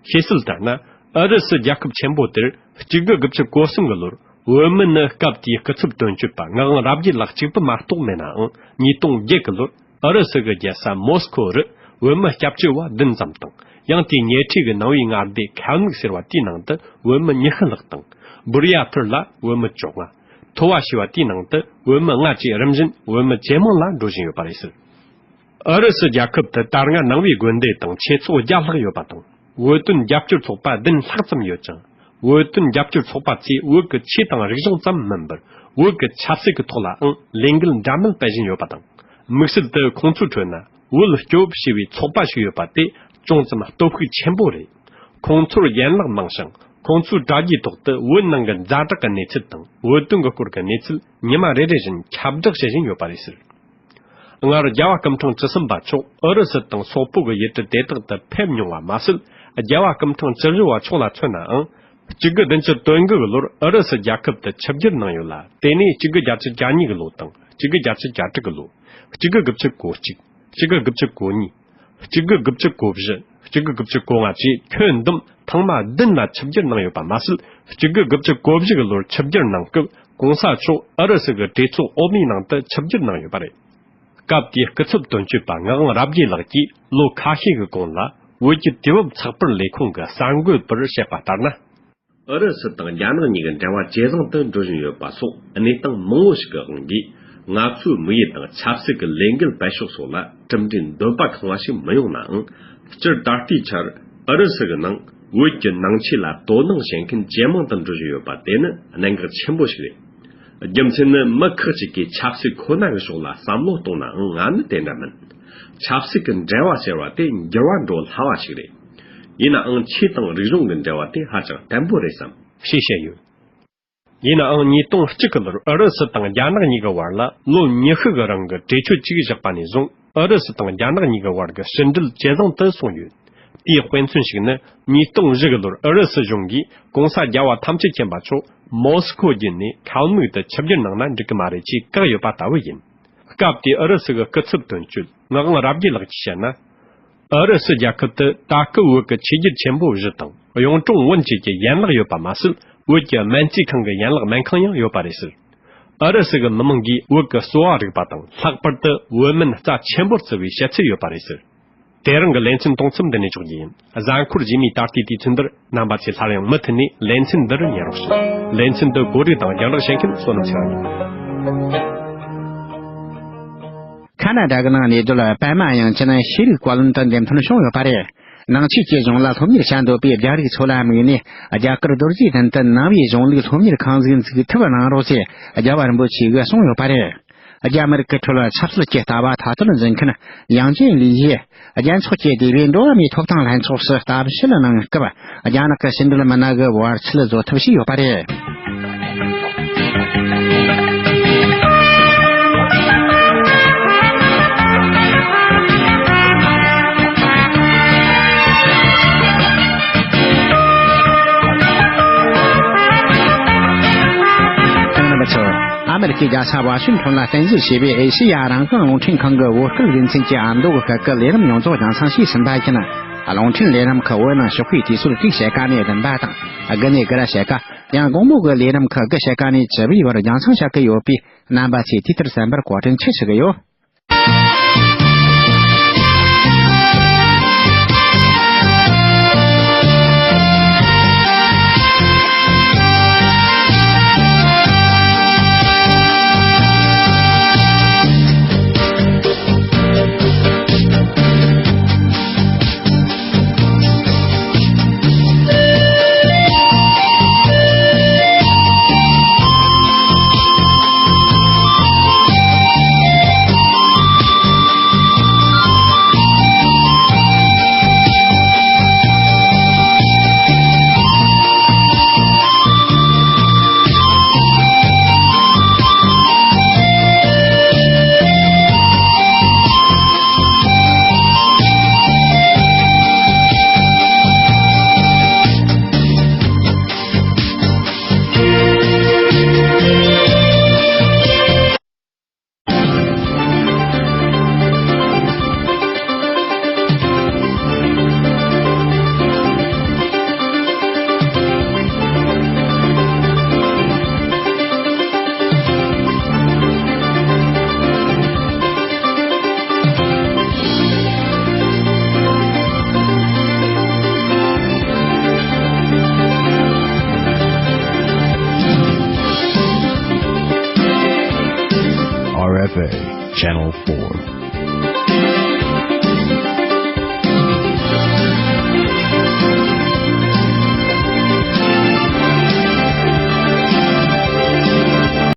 བཤད་སྲོལ་ལྟར་ན། ཨུ་རུ་སུ་རྒྱལ་ཁབ་ཆེན་པོ་དེར་གཅིག་དགུ་དགུ་བཅུ་གོ་གསུམ་གྱི་ལོར། བོད་མི་ནི་སྐབས་དེའི་སྐུ་ཚབ་དོན་གཅོད་པ་ངག་དབང་རབ་རྒྱས་ལགས་གཅིག་པུ་མ་གཏོགས་མེད་ནའང་། ཉིས་སྟོང་བརྒྱད་གི་ལོར། ཨུ་རུ་སུ་གི་རྒྱལ་ས་མོ་སི་ཁོ་རུ་བོད་མི་སྐྱབས་བཅོལ་བ་བདུན་ཙམ་དང་། ཡང་དེའི་ཉེ་འཁྲིས་ཀྱི་ནང་པའི་མངའ་སྡེ་ཁལ་མིག་ཟེར་བ་དེའི་ནང་དུ་བོད་མི་ཉི་ཤུ་ལྷག་དང་། བུར་ཡ་ཐུར་ལ་བོད་མི་བཅོ་ལྔ། ཐོ་བ་ཞེས་པ་དེའི་ནང་དུ་བོད་མི་ལྔ་བཅས་རིམ་བཞིན་བོད་མི་ཇེ་མང་ལ་འགྲོ་བཞིན་ཡོད་པ་རེད་ཟེར། ཨུ་རུ་སུ་རྒྱལ་ཁབ་ཏུ་ད་སྔ་ནང་པའི་དགོན་སྡེ་དང་ཆོས་ཚོགས་བརྒྱ་ལྷག་ཡོད་པ་དང་། བོད་དོན་རྒྱབ་སྐྱོར་ཚོགས་པ་བདུན་ལྷག་ཙམ་ཡོད་ཅིང་། བོད་དོན་རྒྱབ་སྐྱོར་ཚོགས་པ་ཚོས་བོད་ཀྱི་ཆོས་དང་རིག་གཞུང་ཙམ་མིན་པར། བོད་ཀྱི་ཆབ་སྲིད་ཀྱི་ཐོག་ལའང་ལས་འགུལ་འདྲ་མིན་སྤེལ་བཞིན་ཡོད་པ་དང་། དམིགས་བསལ་དུ་ཁོང་ཚོའི་ཁྲོད་ན་བོད་སྐྱོབ་ཞེས་པའི་ཚོགས་པ་ཞིག་ཡོད་པ་དེ་ཅུང་ཙམ་སྟོབས་ཤུགས་ཆེན་པོ་རེད། ཁོང་ཚོར་ཡན་ལག་མང་ཞིང་། ཁོང་ཚོའི་དྲ་རྒྱའི་ཐོག་ཏུ་བོད་ནང་གི་ཛ་དྲག་གི་གནས་ཚུལ་དང་བོད་དོན་གྱི་སྐོར་གྱི་གནས་ཚུལ་ཉི་མ་རེ་རེ་བཞིན་ཁྱབ་བསྒྲགས་བྱེད་བཞིན་ཡོད་པ་རེད་ཟེར། སྔར་རྒྱལ་བ་སྐུ་ཕྲེང་བཅུ་གསུམ་པ་མཆོག་ཨུ་རུ་སུ་དང་སོག་པོ་གི་ཡུལ་གྲུ་དེ་དག་ཏུ་ཕེབས་མྱོང་བ་མ་ཟད། རྒྱལ་བ་སྐུ་ཕྲེང་བཅུ་བཞི་པ་མཆོག་ལ་མཚོན་ནའང་། གཅིག་དགུ་བདུན་ཅུ་དོན་དགུ་གི་ལོར་ཨུ་རུ་སུ་རྒྱལ་ཁབ་ཏུ་ཆིབས་བསྒྱུར་གནང་ཡོད་ལ། དེ་ནས་གཅིག་དགུ་བརྒྱད་ཅུ་གྱ་གཉིས་གི་ལོ་དང་། གཅིག་དགུ་བརྒྱད་ཅུ་གྱ་དྲུག་གི་ལོ། གཅིག་དགུ་དགུ་བཅུ་གོ་གཅིག། གཅིག་དགུ་དགུ་བཅུ་གོ་གཉིས། གཅིག་དགུ་དགུ་བཅུ་གོ་བཞི། གཅིག་དགུ་དགུ་བཅུ་གོ་ལྔ་བཅས་ཁྱོན་བསྡོམས་ཐེངས་མ་བདུན་ལ་ཆིབས་བསྒྱུར་གནང་ཡོད་པ་མ་ཟད། གཅིག་དགུ་དགུ་བཅུ་གོ་བཞི་གི་ལོར་ཆིབས་བསྒྱུར་གནང་སྐབས། གོང་ས་མཆོག་ཨུ་རུ་སུ་གི་གྲོས་ཚོགས་འོག་མའི་ནང་དུ་ཆིབས་བསྒྱུར་གནང་ཡོད་པ་རེད། སྐབས་དེའི་སྐུ་ཚབ་དོན་གཅོད་པ་ངག་དབང་རབ་རྒྱས་ལགས་ཀྱིས་ལོ་ཁ་ཤས་ཀྱི་གོང་ལ། བོད་ཀྱི་དུས་བབ་ཚགས་པར་ལས་ཁུངས་ཀྱི་གསར་འགོད་པར་བཤད་པ་ལྟར་ན། ཨུ་རུ་སུ་དང་རྒྱ་ནག་གཉིས་ཀྱི་འབྲེལ་བ་ཇེ་བཟང་དུ་འགྲོ་བཞིན་ཡོད་པ་སོགས་གནས་སྟངས་མང་བོ་ཞིག་གི་དབང་གིས། ང་ཚོའི་དམིགས་ཡུལ་དང་ཆབ་སྲིད་ཀྱི་ལས་འགུལ་སྤེལ་ཕྱོགས་སོགས་ལ་གྲུབ་འབྲས་འདོད་པ་ཁེངས་པ་ཞིག་མི་ཡོང་ནའང་། སྤྱིར་ད་ལྟའི་ཆར་ཨུ་རུ་སུ་གི་ནང་བོད་ཀྱི་ནང་ཆོས་ལ་དོ་སྣང་བྱེད་མཁན་ཇེ་མང་དུ་འགྲོ་བཞིན་ཡོད་པ་དེ་ནི་གནད་འགག་ཆེན་པོ་ཞིག་རེད། རྒྱུ་མཚན་ནི་མི་ཁག་ཅིག་གིས་ཆབ་སྲིད་ཁོ་ན་གི་ཕྱོགས་ལ་བསམ་བློ་གཏོང་ནའང་། ང་ནི་དེ་འདྲ་མིན། ཆབ་སྲིད་ཀྱི་འབྲེལ་བ་ཟེར་བ་དེ་འགྱུར་བ་འགྲོ་སླ་བ་ཞིག་རེད། ཡིན་ནའང་ཆོས་དང་རིག་གཞུང་གི་འབྲེལ་བ་དེ་ཧ་ཅང་བརྟན་པོ་རེད་བསམ། ཞེས་བཤད་ཡོད། ཡིན་ནའང་ཉིས་སྟོང་གཅིག་གི་ལོར་ཨུ་རུ་སུ་དང་རྒྱ་ནག་གཉིས་ཀྱི་བར་ལ་ལོ་ཉི་ཤུ་གི་རིང་གི་གྲོས་ཆོད་ཅིག་བཞག་པ་ནས་བཟུང་། ཨུ་རུ་སུ་དང་རྒྱ་ནག་གཉིས་ཀྱི་བར་གྱི་ཕྱི་འབྲེལ་ཇེ་བཟང་དུ་སོང་ཡོད། དེའི་དཔེ་མཚོན་ཞིག་ནི། ཉིས་སྟོང་བཞི་གི་ལོར་ཨུ་རུ་སུ་གཞུང་གིས་གོང་ས་རྒྱལ་བ་ཐམས་ཅད་མཁྱེན་པ་མཆོག་མོ་སི་ཁོ་བརྒྱུད་ནས་ཁལ་མིག་ཏུ་ཆིབས་བསྒྱུར་གནང་ན་འགྲིག་གི་མ་རེད་ཅེས་བཀག་ཡོད་པ་ལྟ་བུ་ཡིན། སྐབས་དེའི་ཨུ་རུ་སུ་གི་སྐུ་ཚབ་དོན་གཅོད་ངག་དབང་རབ་རྒྱས་ལགས་ཀྱིས་བཤད་ན། ཨུ་རུ་སུ་རྒྱལ་ཁབ་ཏུ་ད་སྐབས་བོད་ཀྱི་ཆོས་བརྒྱུད་ཆེན་པོ་བཞི་དང་གཡུང་དྲུང་བོན་བཅས་ཀྱི་ཡན་ལག་ཡོད་པ་མ་ཟད། བོད་ཀྱི་སྨན་རྩིས་ཁང་གི་ཡན་ལག་སྨན་ཁང་ཡང་ཡོད་པ་རེད་ཟེར། ཨུ་རུ་སུ་གི་མི་མང་གིས་བོད་ཀྱི་གསོ་བ་རིག་པ་དང་། ལྷག་པར་དུ་བོད་སྨན་རྩ་ཆེན་པོར་བརྩི་བའི་བཤད་ཚུལ་ཡོད་པ་རེད་ཟེར། དེ་རིང་གི་ལེ་ཚན་གཏོང་མཚམས་འདི་ནས་འཇོག་རྒྱུ་ཡིན། གཟའ་འཁོར་རྗེས་མའི་ད་ལྟའི་དུས་ཚོད་འདིར་རྣམ་པ་ཚོས་སླར་ཡང་མུ་མཐུད་ནས་ལེ་ཚན་འདིར་ཉན་རོགས་ཞུ། ལེ་ཚན་འདི་གོ་སྒྲིག་དང་རྒྱང་བསྒྲགས་བྱེད་མཁན་བསོད་ནམས་ཚེ་རིང་ཡིན། ཁ་ན་ཌ་གི་ནང་གནས་སྡོད་པད་མ་དབྱངས་ཅན་ཤེས་རིག་བཀའ་བློན་དུ་འདེམས་ཐོན་བྱུང་ཡོད་པ་རེད། ནང་ཆོས་ཀྱི་གཞུང་ལ་སློབ་གཉེར་བྱ་འདོད་པའི་རྒྱ་རིགས་ཚོ་ལ་དམིགས་ནས། རྒྱ་གར་རྡོ་རྗེ་གདན་དུ་ནང་པའི་གཞུང་ལུགས་སློབ་གཉེར་ཁང་ཞིག་འཛུགས་ཐུབ་གནང་རོགས་ཞེས་རྒྱལ་བ་རིན་པོ་ཆེས་གསུངས་ཡོད་པ་རེད། རྒྱ་མི་རིགས་ཀྱི་ཁྲོད་ཆབ་སྲིད་ཀྱི་ལྟ་བ་ཐ་དད་འཛིན་མཁན་ཡང་ཅིན་ལི་ཡིས། རྒྱལ་ཚོགས་ཀྱི་དེ་བའི་འགྲོ་བ་མིའི་ཐོབ་ཐང་ལྷན་ཚོགས་སུ་གཏམ་བཤད་གནང་སྐབས། རྒྱ་ནག་གི་ཕྱི་འབྲེལ་མི་སྣ་གི་བར་ཆད་བཟོ་ཐབས་བྱས་ཡོད་པ་རེད། ཨ་མེ་རི་ཁའི་རྒྱལ་ས་ཝ་ཤིང་ཊོན་ལ་རྟེན་གཞི་བྱས་པའི་ཨེ་ཤེ་ཡ་རང་དབང་རླུང་འཕྲིན་ཁང་གི་བོད་སྐད་སྡེ་ཚན་གྱི་ཨ་མདོ་གི་སྐད་ཀྱི་ལས་རིམ་ཡོངས་རྫོགས་རྒྱང་སྲིང་བྱས་ཟིན་པ་ཡིན། རླུང་འཕྲིན་ལས་རིམ་ཁག་བོད་ནང་ཞོགས་པའི་དུས་ཚོད་དྲུག་ཕྱེད་ཀ་ནས་བདུན་པ་དང་། དགུ་ནས་དགུ་ར་ཕྱེད་ཀ། ཡང་དགོང་མོ་གི་ལས་རིམ་ཁག་དགུ་ཕྱེད་ཀ་ནས་བཅུ་པའི་བར་རྒྱང་སྲིང་བྱ་གི་ཡོད་པས། རྣམ་པ་ཚོས་དུས་ལྟར་གསན་པར་བཀའ་དྲིན་ཆེ་ཞུ་གི་ཡོད། R F A, Channel four.